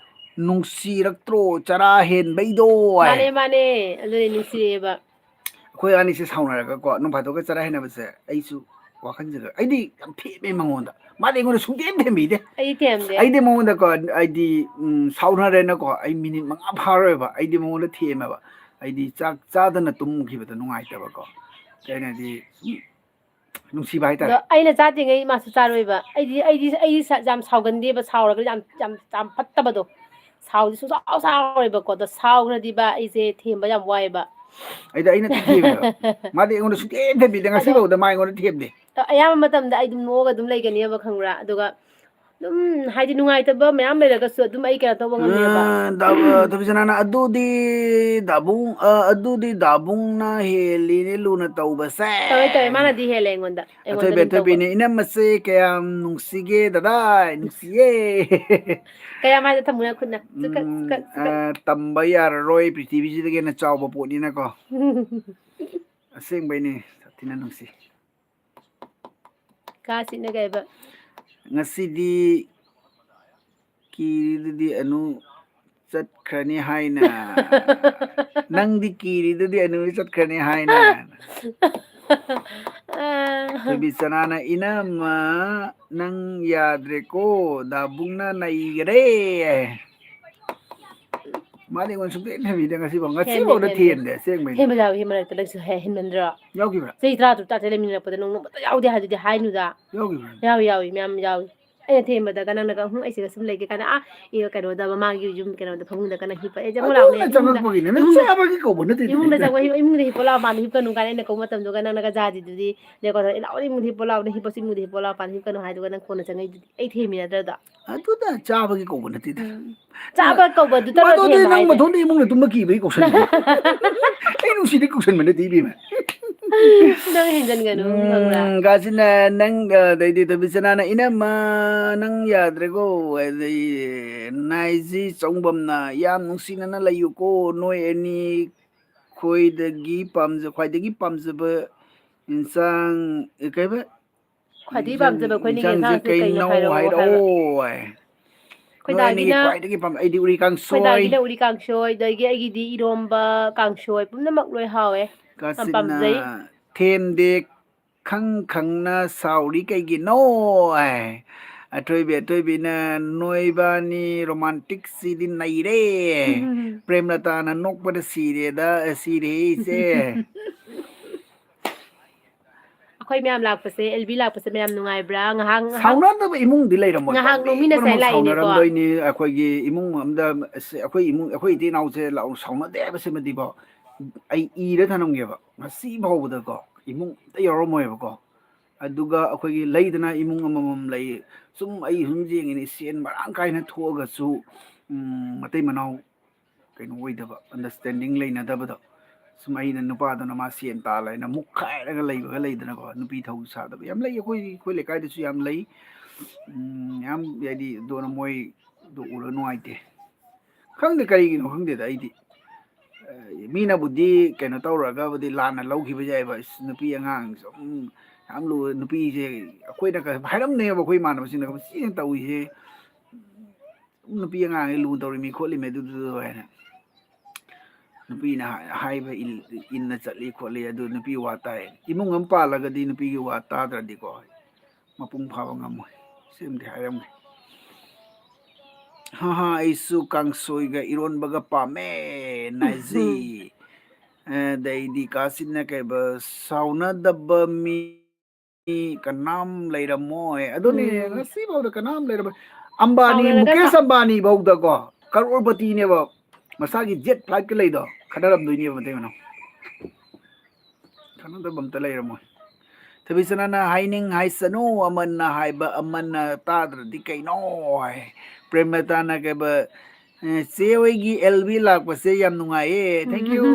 ꯅꯨꯡꯁꯤꯔꯛꯇ꯭ꯔꯣ, ꯆꯔꯥ ꯍꯦꯟꯕꯩꯗꯣ ꯍꯥꯏ꯫ ꯃꯥꯅꯦ, ꯃꯥꯅꯦ꯫ ꯑꯗꯨꯅꯦ ꯅꯨꯡꯁꯤꯔꯛꯑꯦꯕ꯫ ꯑꯩꯈꯣꯏ ꯑꯅꯤꯁꯦ ꯁꯥꯎꯅꯔꯒꯀꯣ, ꯅꯣꯡ ꯐꯥꯗꯣꯛꯀ ꯆꯔꯥ ꯍꯦꯟꯅꯕꯁꯦ, ꯑꯩꯁꯨ ꯋꯥꯈꯜꯁꯤꯗ ꯑꯩꯗꯤ ꯌꯥꯝ ꯊꯦꯝꯃꯦ ꯃꯉꯣꯟꯗ꯫ ꯃꯥꯗꯤ ꯑꯩꯉꯣꯟꯗ ꯁꯨꯡꯊꯦꯝ ꯊꯦꯝꯕꯤꯗꯦ꯫ ꯑꯩ ꯊꯦꯝꯗꯦ꯫ ꯑꯩꯗꯤ ꯃꯉꯣꯟꯗꯀꯣ, ꯑꯩꯗꯤ, ꯎꯝ, ꯁꯥꯎꯅꯔꯦꯅꯀꯣ, ꯑꯩ ꯃꯤꯅꯤꯠ ꯃꯉꯥ ꯐꯥꯔꯣꯏꯕ, ꯑꯩꯗꯤ ꯃꯉꯣꯟꯗ ꯊꯦꯝꯃꯦꯕ꯫ ꯑꯩꯗꯤ ꯆꯥꯛ ꯆꯥꯗꯅ ꯇꯨꯝꯈꯤꯕꯗ ꯅꯨꯡꯉꯥꯏꯇꯕꯀꯣ꯫ ꯑꯩꯅꯗꯤ ꯁꯨꯝ ꯅꯨꯡꯁꯤꯕ ꯍꯥꯏꯇꯥꯔꯦ꯫ ꯑꯗꯣ ꯑꯩꯅ ꯆꯥꯗ꯭ꯔꯤꯉꯩ ꯃꯥꯁꯨ ꯆꯥꯔꯣꯏꯕ꯫ ꯑꯩꯗꯤ, ꯑꯩꯗꯤ, ꯑꯩꯗꯤ ꯁ-, ꯌꯥꯝ ꯁꯥꯎꯒꯟꯗꯦꯕ, ꯁꯥꯎꯔꯒꯗꯤ ꯌꯥꯝ, ꯌꯥꯝ, ꯌꯥꯝ ꯐꯠꯇꯕꯗꯣ꯫ ꯁꯥꯎꯗꯤ ꯁꯨꯡꯁꯥꯎ ꯁꯥꯎꯔꯣꯏꯕꯀꯣ, ꯑꯗꯣ ꯁꯥꯎꯈ꯭ꯔꯗꯤꯕ ꯑꯩꯁꯦ ꯊꯦꯝꯕ ꯌꯥꯝ ꯋꯥꯏꯑꯦꯕ꯫ ꯑꯩꯗꯤ ꯑꯩꯅ ꯊꯦꯝꯃꯦꯕ꯫ ꯃꯥꯗꯤ ꯑꯩꯉꯣꯟꯗ ꯁꯨꯡꯊꯦꯝ ꯊꯦꯝꯕꯤꯗꯦ, ꯑꯗꯣ ꯉꯁꯤꯐꯥꯎꯗ ꯃꯥ ꯑꯩꯉꯣꯟꯗ ꯊꯦꯝꯗꯦ꯫ ꯑꯌꯥꯝꯕ ꯃꯇꯝꯗ ꯑꯩ ꯑꯗꯨꯝ ꯅꯣꯛꯑꯒ ꯑꯗꯨꯝ ꯂꯩꯒꯅꯦꯕ, ꯈꯪꯕ꯭ꯔꯥ? ꯑꯗꯨꯒ ꯑꯗꯨꯝ ꯍꯥꯏꯗꯤ ꯅꯨꯡꯉꯥꯏꯇꯕ ꯃꯌꯥꯝ ꯂꯩꯔꯒꯁꯨ ꯑꯗꯨꯝ ꯑꯩ ꯀꯩꯅꯣ ꯇꯧꯕ ꯉꯝꯃꯦꯕ꯫ ꯑ, ꯗꯥ-, ꯑ, ꯊꯣꯏꯕꯤꯁꯅꯥꯅ, "ꯑꯗꯨꯗꯤ ꯗꯥꯕꯨꯡ, ꯑ, ꯑꯗꯨꯗꯤ ꯗꯥꯕꯨꯡꯅ ꯍꯦꯜꯂꯤꯅꯦ ꯂꯨꯅ ꯇꯧꯕꯁꯦ"꯫ ꯇꯧꯋꯦ, ꯇꯧꯋꯦ꯫ ꯃꯥꯅꯗꯤ ꯍꯦꯜꯂꯦ ꯑꯩꯉꯣꯟꯗ꯫ ꯑꯩꯉꯣꯟꯗ ꯑꯊꯣꯏꯕꯤ, ꯂꯨꯅ ꯇꯧꯕ꯫ ꯑꯊꯣꯏꯕꯤꯅ, "ꯏꯅꯝꯃꯁꯦ ꯀꯌꯥꯝ ꯅꯨꯡꯁꯤꯒꯦ ꯗꯗꯥ, ꯅꯨꯡꯁꯤꯌꯦ"꯫ ꯀꯌꯥꯝ ꯍꯥꯏꯗ ꯊꯝꯃꯨꯅ ꯈꯨꯠꯅ꯫ ꯆꯨꯀꯠ, ꯎꯝ, ꯆꯨꯀꯠ, ꯆꯨꯀꯠ꯫ ꯑ, ꯇꯝꯕ ꯌꯥꯔꯔꯣꯏ, ꯄ꯭ꯔꯤꯊꯤꯕꯤꯁꯤꯗꯒꯤ ꯍꯦꯟꯅ ꯆꯥꯎꯕ ꯄꯣꯠꯅꯤꯅꯀꯣ꯫ ꯑꯁꯦꯡꯕꯩꯅꯦ, ꯁꯥꯊꯤꯅ ꯅꯨꯡꯁꯤ꯫ ꯀꯥ ꯁꯤꯠꯅ ꯀꯩꯕ? ꯉꯁꯤꯗꯤ ꯀꯤꯔꯤꯗꯨꯗꯤ ꯑꯅꯨ ꯆꯠꯈ꯭ꯔꯅꯤ ꯍꯥꯏꯅ꯫ ꯅꯪꯗꯤ ꯀꯤꯔꯤꯗꯨꯗꯤ ꯑꯅꯨ ꯆꯠꯈ꯭ꯔꯅꯤ ꯍꯥꯏꯅ꯫ ꯑꯥ꯫ ꯊꯣꯏꯕꯤ ꯆꯅꯥꯅ, "ꯏꯅꯝꯃ, ꯅꯪ ꯌꯥꯗ꯭ꯔꯦꯀꯣ, ꯗꯥꯕꯨꯡꯅ ꯅꯩꯒꯔꯦ"꯫ ꯃꯥꯗꯤ ꯑꯩꯉꯣꯟꯗ ꯁꯨꯡꯊꯦꯝ ꯊꯦꯝꯕꯤꯗꯦ ꯉꯁꯤꯐꯥꯎ꯫ ꯉꯁꯤꯐꯥꯎꯗ ꯊꯦꯝꯗꯦ, ꯊꯦꯝꯗꯦ, ꯑꯁꯦꯡꯕꯩꯅꯦ꯫ ꯊꯦꯝꯕ ꯌꯥꯎꯏ, ꯍꯦ, ꯃꯔꯛꯇ ꯅꯪꯁꯨ ꯍꯦ, ꯍꯦꯟꯃꯟꯗ꯭ꯔꯣ? ꯌꯥꯎꯈꯤꯕ꯭ꯔꯥ? ꯆꯍꯤ ꯇꯔꯥ ꯇꯔꯨꯛ ꯇꯔꯥ ꯇꯔꯦꯠ ꯂꯩꯃꯤꯟꯅꯔꯛꯄꯗ ꯅꯪ ꯅꯣꯡꯃꯇ ꯌꯥꯎꯗꯦ ꯍꯥꯏꯗꯨꯗꯤ ꯍꯥꯏꯅꯨꯗ꯫ ꯌꯥꯎꯈꯤꯕ꯭ꯔꯥ? ꯌꯥꯎꯏ, ꯌꯥꯎꯏ, ꯃꯌꯥꯝ ꯌꯥꯎꯏ꯫ ꯑꯩꯅ ꯊꯦꯝꯕꯗꯒ ꯅꯪꯅꯒ, "ꯍꯨꯝ, ꯑꯩ ꯁꯤꯗ ꯁꯨꯝ ꯂꯩꯒꯦ" ꯀꯥꯏꯅ, ꯑꯥ, ꯏ-, ꯀꯩꯅꯣꯗ, ꯃꯃꯥꯡꯒꯤ ꯌꯨꯝ ꯀꯩꯅꯣꯗ ꯐꯃꯨꯡꯗꯒ ꯅꯪ ꯍꯤꯞꯄ, "ꯑꯦ, ꯆꯪꯉꯨ ꯂꯥꯛꯑꯣꯅꯦ, ꯑꯗꯨꯅ ꯏꯃꯨꯡꯗ, ꯆꯪꯉꯛꯄꯒꯤꯅꯦ꯫ ꯅꯪ ꯏꯃꯨꯡꯗ, ꯆꯥꯕꯒꯤ ꯀꯧꯕ ꯅꯠꯇꯦ꯫ ꯏꯃꯨꯡꯗ ꯆꯪꯉꯣ, ꯏꯃꯨꯡꯗ ꯍꯤꯞꯄꯣ ꯂꯥꯛꯑꯣ, ꯃꯄꯥꯟꯗ ꯍꯤꯞꯀꯅꯨ" ꯀꯥꯏꯅ ꯑꯩꯅ ꯀꯧꯕ ꯃꯇꯝꯗꯨꯒ ꯅꯪꯅꯒ ꯖꯥꯗꯤꯗꯨꯗꯤ, "ꯂꯦꯀꯣ, ꯂꯥꯛꯑꯣꯅꯦ, ꯏꯃꯨꯡꯗ ꯍꯤꯞꯄꯣ ꯂꯥꯛꯑꯣꯅꯦ, ꯍꯤꯞꯄꯣ, ꯏꯃꯨꯡꯗ ꯍꯤꯞꯄꯣ ꯂꯥꯛꯑꯣ, ꯃꯄꯥꯟꯗ ꯍꯤꯞꯀꯅꯨ" ꯍꯥꯏꯗꯨꯒ ꯅꯪ ꯀꯣꯟꯅ ꯆꯪꯉꯛꯏꯗꯨꯗꯤ꯫ ꯑꯩ ꯊꯦꯝꯃꯤ ꯅꯠꯇ꯭ꯔꯗꯣ? ꯑꯗꯨꯅ ꯆꯥꯕꯒꯤ ꯀꯧꯕ ꯅꯠꯇꯦꯗ꯫ ꯎꯝ꯫ ꯆꯥꯕ ꯀꯧꯕꯗꯨꯇꯔꯣ ꯃꯗꯨꯗꯤ ꯊꯦꯝꯕ ꯅꯪ ꯍꯥꯏꯁꯦ? ꯃꯊꯣꯟꯗ ꯏꯃꯨꯡꯗ ꯇꯨꯝꯕ ꯀꯤꯕꯒꯤ ꯀꯧꯁꯟꯕꯅꯤ꯫ ꯑꯩ ꯅꯨꯡꯁꯤꯗꯤ ꯀꯧꯁꯟꯕ ꯅꯠꯇꯦ, ꯏꯕꯦꯝꯃ꯫ ꯅꯪ ꯍꯦꯟꯖꯟꯒꯅꯨ, ꯈꯪꯕ꯭ꯔꯥ? ꯎꯝ, ꯒꯥꯁꯤꯅ ꯅꯪ, ꯑꯗꯩꯗꯤ ꯊꯣꯏꯕꯤꯆꯅꯥꯅ, "ꯏꯅꯝꯃ, ꯅꯪ ꯌꯥꯗ꯭ꯔꯦꯀꯣ", ꯑꯗꯩ ꯅꯥꯏꯖꯤ ꯆꯧꯕꯝꯅ, "ꯌꯥꯝ ꯅꯨꯡꯁꯤꯅꯅ ꯂꯩꯌꯨꯀꯣ ꯅꯣꯏ ꯑꯅꯤ, ꯈꯣꯏꯗꯒꯤ ꯄꯥꯝꯖ-, ꯈ꯭ꯋꯥꯏꯗꯒꯤ ꯄꯥꯝꯖꯕ ꯏꯟꯁꯥꯡ", ꯀꯩꯕ? ꯈ꯭ꯋꯥꯏꯗꯒꯤ ꯄꯥꯝꯖꯕ ꯑꯩꯈꯣꯏꯅꯤꯒꯤ ꯏꯟꯁꯥꯡꯁꯦ ꯌꯦꯟꯁꯥꯡꯁꯦ ꯀꯩꯅꯣ ꯀꯩꯅꯣ ꯍꯥꯏꯔꯛꯑꯣ ꯍꯥꯏꯕ꯫ ꯍꯥꯏꯔꯛꯑꯣ ꯍꯥꯏ꯫ ꯅꯣꯏ ꯑꯅꯤꯒꯤ ꯑꯩꯈꯣꯏꯗꯥꯒꯤꯅ ꯈ꯭ꯋꯥꯏꯗꯒꯤ ꯄꯥꯝ-, ꯑꯩꯗꯤ ꯎꯔꯤ ꯀꯥꯡꯁꯣꯏ꯫ ꯑꯩꯈꯣꯏꯗꯥꯒꯤꯅ ꯎꯔꯤ ꯀꯥꯡꯁꯣꯏ, ꯑꯗꯒꯤ ꯑꯩꯒꯤꯗꯤ ꯏꯔꯣꯝꯕ, ꯀꯥꯡꯁꯣꯏ ꯄꯨꯝꯅꯃꯛ ꯂꯣꯏ ꯍꯥꯎꯋꯦ꯫ ꯌꯥꯝ ꯀꯥꯆꯤꯟꯅ ꯄꯥꯝꯖꯩ꯫ ꯊꯦꯝꯗꯦ ꯈꯪ ꯈꯪꯅ ꯁꯥꯎꯔꯤ ꯀꯩꯒꯤꯅꯣ ꯍꯥꯏ꯫ ꯑꯊꯣꯏꯕꯤ, ꯑꯊꯣꯏꯕꯤꯅ ꯅꯣꯏꯕꯥꯅꯤ ꯔꯣꯃꯥꯟꯇꯤꯛꯁꯤꯗꯤ ꯅꯩꯔꯦ꯫ ꯎꯝ꯫ ꯄ꯭ꯔꯦꯝꯂꯇꯥꯅ ꯅꯣꯛꯄꯗ ꯁꯤꯔꯦꯗ, ꯁꯤꯔꯦ ꯏꯆꯦ꯫ ꯑꯩꯈꯣꯏ ꯃꯌꯥꯝ ꯂꯥꯛꯄꯁꯦ, ꯑꯦꯜ ꯕꯤ ꯂꯥꯛꯄꯁꯦ ꯃꯌꯥꯝ ꯅꯨꯡꯉꯥꯏꯕ꯭ꯔꯥ? ꯉꯥꯏꯍꯥꯛ, ꯉꯥꯏꯍꯥꯛ, ꯁꯥꯎꯅꯗꯕ ꯏꯃꯨꯡꯗꯤ ꯂꯩꯔꯝꯃꯣꯏ꯫ ꯉꯥꯏꯍꯥꯛ ꯅꯣꯛꯃꯤꯟꯅꯁꯦ ꯄꯨꯝꯅꯃꯛ ꯂꯥꯛꯏꯅꯦꯀꯣ꯫ ꯁꯥꯎꯅꯔꯝꯗꯣꯏꯅꯤ꯫ ꯑꯩꯈꯣꯏꯒꯤ ꯏꯃꯨꯡ ꯑꯝꯗ ꯑꯁ, ꯑꯩꯈꯣꯏ ꯏꯃꯨꯡ, ꯑꯩꯈꯣꯏ ꯏꯇꯩ ꯏꯅꯥꯎꯁꯦ ꯂꯥꯎ-, ꯁꯥꯎꯅꯗꯦ ꯍꯥꯏꯕꯁꯤꯃꯗꯤꯀꯣ, ꯑꯩ ꯏꯔ ꯊꯅꯝꯒꯦꯕ꯫ ꯉꯁꯤ ꯐꯥꯎꯕꯗꯀꯣ ꯏꯃꯨꯡ ꯑꯝꯇ ꯌꯥꯎꯔꯝꯃꯣꯏꯕꯀꯣ꯫ ꯑꯗꯨꯒ ꯑꯩꯈꯣꯏꯒꯤ ꯂꯩꯗꯅ, ꯏꯃꯨꯡ ꯑꯃꯃꯝ ꯂꯩ, ꯁꯨꯝ ꯑꯩ ꯁꯨꯝ ꯌꯦꯡꯉꯤꯅꯤ, ꯁꯦꯟ ꯃꯔꯥꯡ ꯀꯥꯏꯅ ꯊꯣꯛꯑꯒꯁꯨ, ꯎꯝ, ꯃꯇꯩ ꯃꯅꯥꯎ ꯀꯩꯅꯣ ꯑꯣꯏꯗꯕ, ꯑꯟꯗꯔꯁꯇꯦꯟꯗꯤꯡ ꯂꯩꯅꯗꯕꯗꯣ꯫ ꯁꯨꯝ ꯑꯩꯅ ꯅꯨꯄꯥꯗꯨꯅ ꯃꯥ ꯁꯦꯟ ꯇꯥꯜꯂꯦꯅ ꯃꯨꯛꯈꯥꯏꯔꯒ ꯂꯩꯕꯒ ꯂꯩꯗꯅꯀꯣ, ꯅꯨꯄꯤ ꯊꯧ ꯁꯥꯗꯕ ꯌꯥꯝ ꯂꯩ꯫ ꯑꯩꯈꯣꯏ, ꯑꯩꯈꯣꯏ ꯂꯩꯀꯥꯏꯗꯁꯨ ꯌꯥꯝ ꯂꯩ꯫ ꯎꯝ, ꯌꯥꯝ, ꯍꯥꯏꯗꯤ, ꯑꯗꯨꯅ ꯃꯣꯏꯗꯣ ꯎꯔ ꯅꯨꯡꯉꯥꯏꯇꯦ꯫ ꯈꯪꯗꯦ, ꯀꯔꯤꯒꯤꯅꯣ ꯈꯪꯗꯦꯗ ꯑꯩꯗꯤ꯫ ꯑ, ꯃꯤꯅꯕꯨꯗꯤ ꯀꯩꯅꯣ ꯇꯧꯔꯒꯕꯨꯗꯤ ꯂꯥꯟꯅ ꯂꯧꯈꯤꯕ ꯌꯥꯏꯕ, "ꯏꯁ, ꯅꯨꯄꯤ ꯑꯉꯥꯡ ꯁꯨꯝ ꯌꯥꯝ ꯂꯨ-, ꯅꯨꯄꯤꯁꯦ", ꯑꯩꯈꯣꯏꯅ ꯀ-, ꯍꯥꯏꯔꯝꯅꯦꯕ ꯑꯩꯈꯣꯏ ꯏꯃꯥꯟꯅꯕꯁꯤꯡꯅ, "ꯃꯁꯤꯅ ꯇꯧꯔꯤꯁꯦ, ꯅꯨꯄꯤ ꯑꯉꯥꯡꯁꯦ ꯂꯨꯅ ꯇꯧꯔꯤꯃꯤ ꯈꯣꯠꯂꯤꯃꯤ ꯑꯗꯨꯗꯨ" ꯍꯥꯏꯅ꯫ ꯅꯨꯄꯤꯅ ꯍꯥꯏ-, ꯍꯥꯏꯕ ꯏꯜ-, ꯏꯟꯅ ꯆꯠꯂꯤ ꯈꯣꯠꯂꯤ, ꯑꯗꯨ ꯅꯨꯄꯤ ꯋꯥ ꯇꯥꯏ꯫ ꯏꯃꯨꯡ ꯑꯃ ꯄꯥꯜꯂꯒꯗꯤ ꯅꯨꯄꯤꯒꯤ ꯋꯥ ꯇꯥꯗ꯭ꯔꯗꯤꯀꯣ, ꯃꯄꯨꯡ ꯐꯥꯕ ꯉꯝꯃꯣꯏ꯫ ꯁꯤꯃꯗꯤ ꯍꯥꯏꯔꯝꯒꯦ꯫ ꯍꯥ ꯍꯥ, ꯑꯩꯁꯨ ꯀꯥꯡꯁꯣꯏꯒ ꯏꯔꯣꯟꯕꯒ ꯄꯥꯝꯃꯦ, ꯅꯥꯏꯖꯤ꯫ ꯑꯗꯩꯗꯤ ꯀꯥꯁꯤꯟꯅ ꯀꯩꯕ, ꯁꯥꯎꯅꯗꯕ ꯃꯤ ꯀꯅꯥꯝ ꯂꯩꯔꯝꯃꯣꯏ꯫ ꯑꯗꯨꯅꯤ, ꯎꯝ꯫ ꯉꯁꯤꯐꯥꯎꯗ ꯀꯅꯥꯝ ꯂꯩꯔꯝꯃꯣꯏ꯫ ꯑꯝꯕꯥꯅꯤ, ꯁꯥꯎꯅꯔꯒ ꯃꯨꯀꯦꯁ ꯁꯥ- ꯑꯝꯕꯥꯅꯤ ꯐꯥꯎꯗꯀꯣ, ꯀꯔꯣꯔꯄꯇꯤꯅꯦꯕ, ꯃꯁꯥꯒꯤ ꯖꯦꯠ ꯐ꯭ꯂꯥꯏꯠꯀ ꯂꯩꯗꯣ, ꯈꯠꯅꯔꯝꯗꯣꯏꯅꯦꯕ ꯃꯇꯩ ꯃꯅꯥꯎ꯫ ꯈꯠꯅꯗꯕ ꯑꯝꯇ ꯂꯩꯔꯝꯃꯣꯏ꯫ ꯊꯣꯏꯕꯤꯆꯅꯅ ꯍꯥꯏꯅꯤꯡ ꯍꯥꯏꯁꯅꯨ, ꯑꯃꯅ ꯍꯥꯏꯕ ꯑꯃꯅ ꯇꯥꯗ꯭ꯔꯗꯤ ꯀꯩꯅꯣ ꯍꯥꯏ꯫ ꯄ꯭ꯔꯦꯝꯂꯇꯥꯅ ꯀꯩꯕ, ꯑꯦ, ꯆꯦ ꯍꯣꯏꯒꯤ ꯑꯦꯜ ꯕꯤ ꯂꯥꯛꯄꯁꯦ ꯌꯥꯝ ꯅꯨꯡꯉꯥꯏꯌꯦ꯫ Thank you꯫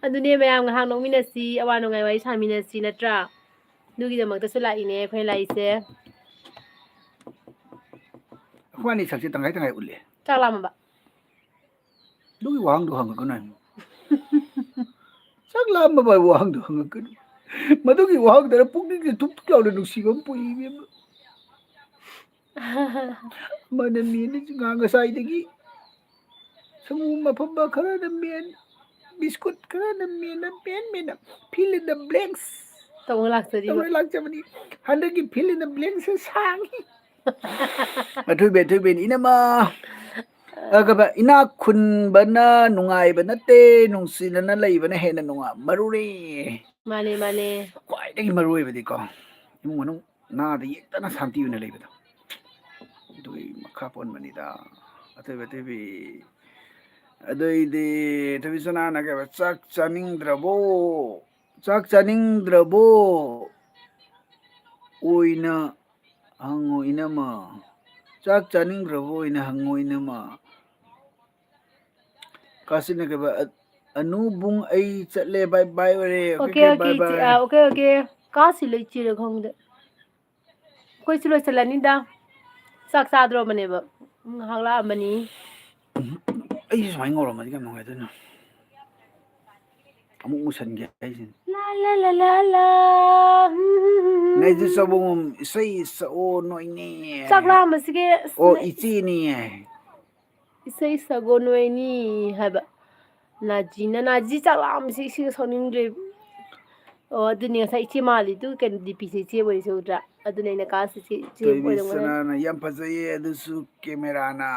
ꯑꯗꯨꯅꯦ ꯃꯌꯥꯝ ꯉꯥꯏꯍꯥꯛ ꯅꯣꯛꯃꯤꯟꯅꯁꯤ, ꯑꯋꯥ ꯅꯨꯡꯉꯥꯏ ꯋꯥꯔꯤ ꯁꯥꯃꯤꯟꯅꯁꯤ, ꯅꯠꯇ꯭ꯔꯥ? ꯑꯗꯨꯒꯤꯗꯃꯛꯇꯁꯨ ꯂꯥꯛꯏꯅꯦ ꯑꯩꯈꯣꯏ ꯂꯥꯛꯏꯁꯦ꯫ ꯑꯩꯈꯣꯏ ꯑꯅꯤ ꯁꯛꯁꯦ ꯇꯪꯈꯥꯏ ꯇꯪꯈꯥꯏ ꯎꯠꯂꯦ꯫ ꯆꯥꯛ ꯂꯥꯝꯃꯕ? ꯑꯗꯨꯒꯤ ꯋꯥꯍꯪꯗꯣ ꯍꯪꯉꯛꯀꯅꯨ ꯍꯥꯏꯕꯅꯤ꯫ ꯆꯥꯛ ꯂꯥꯝꯃꯕ ꯍꯥꯏꯕ ꯋꯥꯍꯪꯗꯣ ꯍꯪꯉꯛꯀꯅꯨ꯫ ꯃꯗꯨꯒꯤ ꯋꯥꯍꯪꯗꯨꯅ ꯄꯨꯛꯅꯤꯡ ꯊꯨꯛ ꯊꯨꯛ ꯂꯥꯎꯅ ꯅꯨꯡꯁꯤꯕ ꯑꯃ ꯄꯣꯛꯏ ꯏꯕꯦꯝꯃ꯫ ꯑꯃꯅ ꯃꯦꯜꯂꯤ ꯉꯥ ꯉꯁꯥꯏꯗꯒꯤ꯫ ꯁꯪꯒꯣꯝ ꯑꯐꯝꯕ ꯈꯔꯅ ꯃꯦꯟ, ꯕꯤꯁꯀꯨꯠ ꯈꯔꯅ ꯃꯦꯟꯅ, ꯃꯦꯟ, ꯃꯦꯟꯅ, fill in the blanks ꯇꯧꯔ ꯂꯥꯛꯆꯔꯤꯕ꯫ ꯇꯧꯔ ꯂꯥꯛꯆꯕꯅꯤ꯫ ꯍꯟꯗꯛꯀꯤ fill in the blanks ꯁꯦ ꯁꯥꯡꯉꯤ꯫ ꯑꯊꯣꯏꯕꯤ, ꯑꯊꯣꯏꯕꯤ, ꯏꯅꯝꯃ꯫ ꯑ, ꯀꯩꯕ, ꯏꯅꯥꯛ ꯈꯨꯟꯕꯅ ꯅꯨꯡꯉꯥꯏꯕ ꯅꯠꯇꯦ, ꯅꯨꯡꯁꯤꯅꯅ ꯂꯩꯕꯅ ꯍꯦꯟꯅ ꯅꯨꯡꯉꯥꯏ, ꯃꯔꯨꯅꯤ꯫ ꯃꯥꯅꯦ, ꯃꯥꯅꯦ꯫ ꯈ꯭ꯋꯥꯏꯗꯒꯤ ꯃꯔꯨ ꯑꯣꯏꯕꯗꯤꯀꯣ, ꯏꯃꯨꯡ ꯃꯅꯨꯡ ꯅꯥꯗ ꯌꯦꯛꯇꯅ ꯁꯥꯟꯇꯤ ꯑꯣꯏꯅ ꯂꯩꯕꯗꯣ꯫ ꯑꯗꯨꯒꯤ ꯃꯈꯥ ꯄꯣꯟꯕꯅꯤꯗ꯫ ꯑꯊꯣꯏꯕꯤ, ꯑꯊꯣꯏꯕꯤ꯫ ꯑꯗꯨꯏꯗꯤ, ꯊꯣꯏꯕꯤ ꯁꯅꯥꯅ ꯀꯩꯕ, "ꯆꯥꯛ ꯆꯥꯅꯤꯡꯗ꯭ꯔꯕꯣ? ꯆꯥꯛ ꯆꯥꯅꯤꯡꯗ꯭ꯔꯕꯣ?" ꯑꯣꯏꯅ ꯍꯪꯉꯣ ꯏꯅꯝꯃ꯫ "ꯆꯥꯛ ꯆꯥꯅꯤꯡꯗ꯭ꯔꯕꯣ?" ꯑꯣꯏꯅ ꯍꯪꯉꯣ ꯏꯅꯝꯃ꯫ ꯀꯥꯁꯤꯅ ꯀꯩꯕ, "ꯑ-, ꯑꯅꯨ ꯕꯨꯡ ꯑꯩ ꯆꯠꯂꯦ, bye bye ꯑꯣꯏꯔꯦ, okay, okay, okay, okay, bye ꯏꯆꯦ, bye." ꯑ, okay, okay꯫ ꯀꯥꯁꯤ ꯂꯩ ꯆꯦꯔ ꯈꯪꯗꯦ꯫ ꯑꯩꯈꯣꯏꯁꯨ ꯂꯣꯏꯁꯤꯜꯂꯅꯤꯗ꯫ ꯆꯥꯛ ꯆꯥꯗ꯭ꯔꯣꯕꯅꯦꯕ꯫ ꯉꯥꯏꯍꯥꯛ ꯂꯥꯛꯑꯝꯕꯅꯤ꯫ ꯎꯝ, ꯑꯩꯁꯨ ꯁꯨꯃꯥꯏꯅ ꯉꯧꯔꯝꯃꯗꯤ ꯀꯌꯥꯝ ꯅꯨꯡꯉꯥꯏꯗꯣꯏꯅꯣ꯫ ꯑꯃꯨꯛ ꯃꯨꯁꯟꯒꯦ ꯍꯥꯏꯁꯤꯅꯤ꯫ ꯂꯥ, ꯂꯥ, ꯂꯥ, ꯂꯥ, ꯂꯥ꯫ ꯅꯩꯗꯤ ꯆꯥꯕꯣꯡ ꯏꯁꯩ ꯁꯛꯑꯣ ꯅꯣꯏꯅꯦ꯫ ꯆꯥꯛ ꯂꯥꯝꯕꯁꯤꯒꯤ ꯑꯁ ꯑꯣ, ꯅ-, ꯏꯆꯦꯅꯤꯌꯦ꯫ ꯏꯁꯩ ꯁꯛꯑꯣ ꯅꯣꯏꯅꯤ ꯍꯥꯏꯕ꯫ ꯅꯥꯖꯤꯅ, ꯅꯥꯖꯤ ꯆꯥꯛ ꯂꯥꯝꯕꯁꯤ ꯏꯁꯩꯒ ꯁꯛꯅꯤꯡꯗ꯭ꯔꯦ꯫ ꯑꯣ, ꯑꯗꯨꯅꯤ ꯉꯁꯥꯏ ꯏꯆꯦ ꯃꯥꯜꯂꯤꯗꯨ ꯀꯩꯅꯣ DP ꯁꯦ ꯏꯆꯦ ꯑꯣꯏꯔꯤꯁꯦ ꯎꯗ꯭ꯔꯥ? ꯑꯗꯨꯅ ꯑꯩꯅ ꯀꯥꯁꯤ ꯏꯆꯦ, ꯏꯆꯦ ꯊꯣꯏꯕꯤ ꯑꯣꯏꯔꯝꯒꯅꯤ꯫ ꯁꯅꯥꯅ ꯌꯥꯝ ꯐꯖꯩꯌꯦ, ꯑꯗꯨꯁꯨ camera ꯅ꯫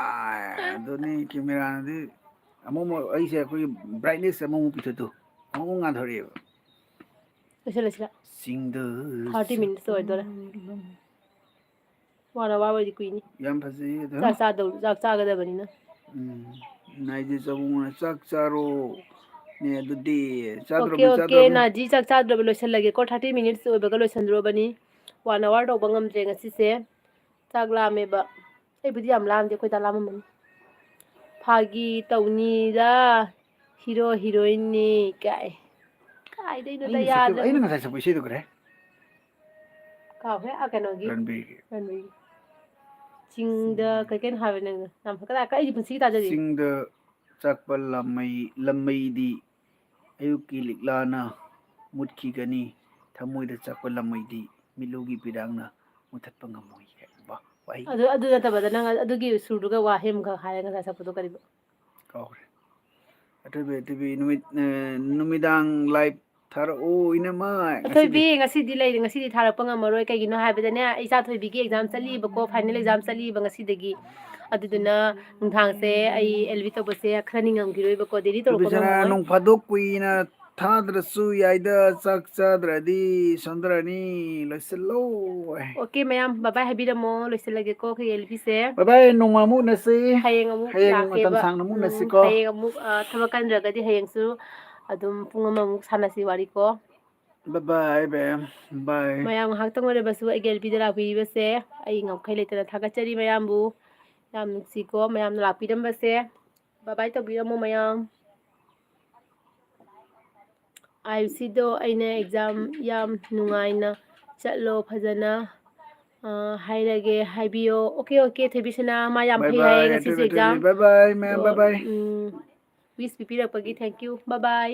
ꯑꯗꯨꯅꯤ camera ꯅꯗꯤ ꯑꯃꯨꯛ ꯑꯃꯨꯛ ꯑꯩꯁꯦ ꯑꯩꯈꯣꯏꯒꯤ brightness ꯑꯃꯃꯨꯛ ꯄꯤꯊꯠꯇꯣ꯫ ꯑꯃꯨꯛ ꯑꯃꯨꯛ ꯉꯥꯟꯊꯣꯔꯛꯑꯦꯕ꯫ ꯂꯣꯏꯁꯤꯜꯂꯁꯤꯔꯥ? ꯆꯤꯡꯗ thirty minutes ꯑꯣꯏꯗꯣꯔꯦ꯫ ꯋꯥꯅ ꯋꯥꯕꯗꯤ ꯀꯨꯏꯅꯤ꯫ ꯌꯥꯝ ꯐꯖꯩ ꯑꯗꯣ꯫ ꯆꯥꯛ ꯆꯥꯗꯧ-, ꯆꯥꯛ ꯆꯥꯒꯗꯕꯅꯤꯅ꯫ ꯎꯝ꯫ ꯅꯥꯏꯗꯤ ꯆꯥꯕꯣꯡꯅ ꯆꯥꯛ ꯆꯥꯔꯣ꯫ ꯅꯦ ꯑꯗꯨꯗꯤ ꯆꯥꯗ꯭ꯔꯣ, okay, okay, ꯆꯥꯗ꯭ꯔꯣ? ꯅꯥꯖꯤ ꯆꯥꯛ ꯆꯥꯗ꯭ꯔꯕ ꯂꯣꯏꯁꯤꯜꯂꯒꯦꯀꯣ꯫ Thirty minutes ꯑꯣꯏꯕꯒ ꯂꯣꯏꯁꯤꯟꯗ꯭ꯔꯣꯕꯅꯤ꯫ One hour ꯇꯧꯕ ꯉꯝꯗ꯭ꯔꯦ ꯉꯁꯤꯁꯦ꯫ ꯆꯥꯛ ꯂꯥꯝꯃꯦꯕ꯫ ꯑꯩꯕꯨꯗꯤ ꯌꯥꯝ ꯂꯥꯝꯗꯦ, ꯑꯩꯈꯣꯏ ꯗꯥ ꯂꯥꯝꯃꯝꯃꯅꯤ꯫ ꯐꯥꯒꯤ ꯇꯧꯅꯤꯗ, hero heroine ꯅꯤ ꯀꯥꯏ꯫ ꯀꯥꯏꯗꯩꯅꯣꯗ, ꯑꯩꯅ ꯁꯛꯈꯤꯕ, ꯌꯥꯗ꯭ꯔꯕꯅꯤ꯫ ꯑꯩꯅ ꯉꯁꯥꯏ ꯁꯛꯄ ꯏꯁꯩꯗꯣ ꯀꯔꯤ? ꯀꯥꯎꯈ꯭ꯔꯦ꯫ ꯑꯥ, ꯀꯩꯅꯣꯒꯤ꯫ ꯔꯟꯕꯤꯔꯒꯤ꯫ ꯔꯟꯕꯤꯔꯒꯤ꯫ ꯆꯤꯡꯗ ꯀꯩ ꯀꯩꯅꯣ ꯍꯥꯏꯕꯅꯦ ꯅꯪꯅ꯫ ꯌꯥꯝ ꯀꯗꯥꯏ-, ꯑꯩꯗꯤ ꯄꯨꯟꯁꯤꯒꯤ ꯇꯥꯖꯗ꯭ꯔꯤ꯫ ꯆꯤꯡꯗ ꯆꯥꯛꯄ ꯂꯥꯃꯩ-, ꯂꯝꯃꯩꯗꯤ ꯑꯌꯨꯛꯀꯤ ꯂꯤꯛꯂꯥꯅ ꯃꯨꯠꯈꯤꯒꯅꯤ꯫ ꯊꯃꯣꯏꯗ ꯆꯥꯛꯄ ꯂꯝꯃꯩꯗꯤ ꯃꯤꯠꯂꯨꯒꯤ ꯄꯤꯔꯥꯡꯅ ꯃꯨꯊꯠꯄ ꯉꯝꯃꯣꯏ ꯍꯥꯏꯕ ꯋꯥꯍꯩ ꯑꯗꯨ ꯑꯗꯨ ꯅꯠꯇꯕꯗ ꯅꯪ ꯑꯗꯨꯒꯤ ꯁꯨꯔꯗꯨꯒ ꯋꯥꯍꯩ ꯑꯃꯈꯛ ꯍꯥꯏꯔꯒ ꯉꯁꯥꯏ ꯁꯛꯄꯗꯣ ꯀꯔꯤꯕ? ꯀꯥꯎꯈ꯭ꯔꯦ꯫ ꯑꯊꯣꯏꯕꯤ, ꯑꯊꯣꯏꯕꯤ, ꯅꯨꯃꯤꯠ ꯑ, ꯅꯨꯃꯤꯗꯥꯡ ꯂꯥꯏꯞ ꯊꯥꯔꯛꯑꯣ ꯏꯅꯝꯃ꯫ ꯉꯁꯤꯗꯤ ꯑꯊꯣꯏꯕꯤ, ꯉꯁꯤꯗꯤ ꯂꯩꯔꯦ, ꯉꯁꯤꯗꯤ ꯊꯥꯔꯛꯄ ꯉꯝꯃꯔꯣꯏ꯫ ꯀꯩꯒꯤꯅꯣ ꯍꯥꯏꯕꯗꯅꯦ, ꯏꯆꯥ ꯊꯣꯏꯕꯤꯒꯤ ꯑꯦꯛꯖꯥꯝ ꯆꯠꯂꯤꯕꯀꯣ, ꯐꯥꯏꯅꯦꯜ ꯑꯦꯛꯖꯥꯝ ꯆꯠꯂꯤꯕ ꯉꯁꯤꯗꯒꯤ꯫ ꯑꯗꯨꯗꯨꯅ ꯅꯨꯡꯗꯥꯡꯁꯦ ꯑꯩ ꯑꯦꯜꯕꯤ ꯇꯧꯕꯁꯦ ꯈꯔ ꯅꯤꯡꯉꯝꯈꯤꯔꯣꯏꯕꯀꯣ, ꯗꯦꯂꯤ ꯇꯧꯔꯛꯄ ꯊꯣꯏꯕꯤꯁꯅꯥ, ꯉꯝꯃꯔꯣꯏ꯫ ꯅꯣꯡ ꯐꯥꯗꯣꯛ ꯀꯨꯏꯅ ꯊꯥꯗ꯭ꯔꯁꯨ ꯌꯥꯏꯗ, ꯆꯥꯛ ꯆꯥꯗ꯭ꯔꯗꯤ ꯁꯣꯟꯊꯔꯅꯤ꯫ ꯂꯣꯏꯁꯤꯜꯂꯣ꯫ ꯑꯣꯀꯦ ꯃꯌꯥꯝ, ꯕꯕꯥꯏ ꯍꯥꯏꯕꯤꯔꯝꯃꯣ, ꯂꯣꯏꯁꯤꯜꯂꯒꯦꯀꯣ ꯑꯩꯈꯣꯏꯒꯤ ꯑꯦꯜꯕꯤꯁꯦ꯫ ꯕꯕꯥꯏ, ꯅꯣꯡꯃ ꯑꯃꯨꯛ ꯎꯅꯁꯤ꯫ ꯍꯌꯦꯡ ꯑꯃꯨꯛ ꯍꯌꯦꯡ ꯂꯥꯛꯀꯦꯕ꯫ ꯃꯇꯝ ꯁꯥꯡꯅ ꯑꯃꯨꯛ ꯎꯝ, ꯎꯅꯁꯤꯀꯣ꯫ ꯍꯌꯦꯡ ꯑꯃꯨꯛ ꯑ, ꯊꯕꯛ ꯀꯟꯗ꯭ꯔꯒꯗꯤ ꯍꯌꯦꯡꯁꯨ ꯑꯗꯨꯝ ꯄꯨꯡ ꯑꯃꯃꯨꯛ ꯁꯥꯟꯅꯁꯤ ꯋꯥꯔꯤꯀꯣ꯫ Bye bye, ꯕꯦꯝ꯫ Bye. ꯃꯌꯥꯝ ꯉꯥꯏꯍꯥꯛꯇꯪ ꯑꯣꯏꯔꯕꯁꯨ ꯑꯩꯒꯤ ꯑꯦꯜꯕꯤꯗ ꯂꯥꯛꯄꯤꯔꯤꯕꯁꯦ ꯑꯩ ꯉꯝꯈꯩ ꯂꯩꯇꯅ ꯊꯥꯒꯠꯆꯔꯤ ꯃꯌꯥꯝꯕꯨ꯫ ꯌꯥꯝ ꯅꯨꯡꯁꯤꯀꯣ ꯃꯌꯥꯝꯅ ꯂꯥꯛꯄꯤꯔꯝꯕꯁꯦ꯫ ꯕꯕꯥꯏ ꯇꯧꯕꯤꯔꯝꯃꯣ ꯃꯌꯥꯝ꯫ ꯑꯥꯏꯌꯨꯁꯤꯗꯣ ꯑꯩꯅ ꯑꯦꯛꯖꯥꯝ ꯌꯥꯝ ꯅꯨꯡꯉꯥꯏꯅ ꯆꯠꯂꯣ ꯐꯖꯅ ꯑ, ꯍꯥꯏꯔꯒꯦ ꯍꯥꯏꯕꯤꯌꯣ꯫ ꯑꯣꯀꯦ ꯑꯣꯀꯦ ꯊꯣꯏꯕꯤꯁꯅꯥ, ꯃꯥ ꯌꯥꯝ Bye ꯐꯩ ꯍꯥꯏꯌꯦ bye, ꯉꯁꯤꯁꯨ ꯑꯊꯣꯏꯕꯤ, ꯑꯦꯛꯖꯥꯝ꯫ ꯑꯊꯣꯏꯕꯤ, bye bye, ꯃꯌꯥꯝ, bye bye. ꯎꯝ, ꯋꯤꯁ ꯄꯤꯕꯤꯔꯛꯄꯒꯤ thank you, bye bye꯫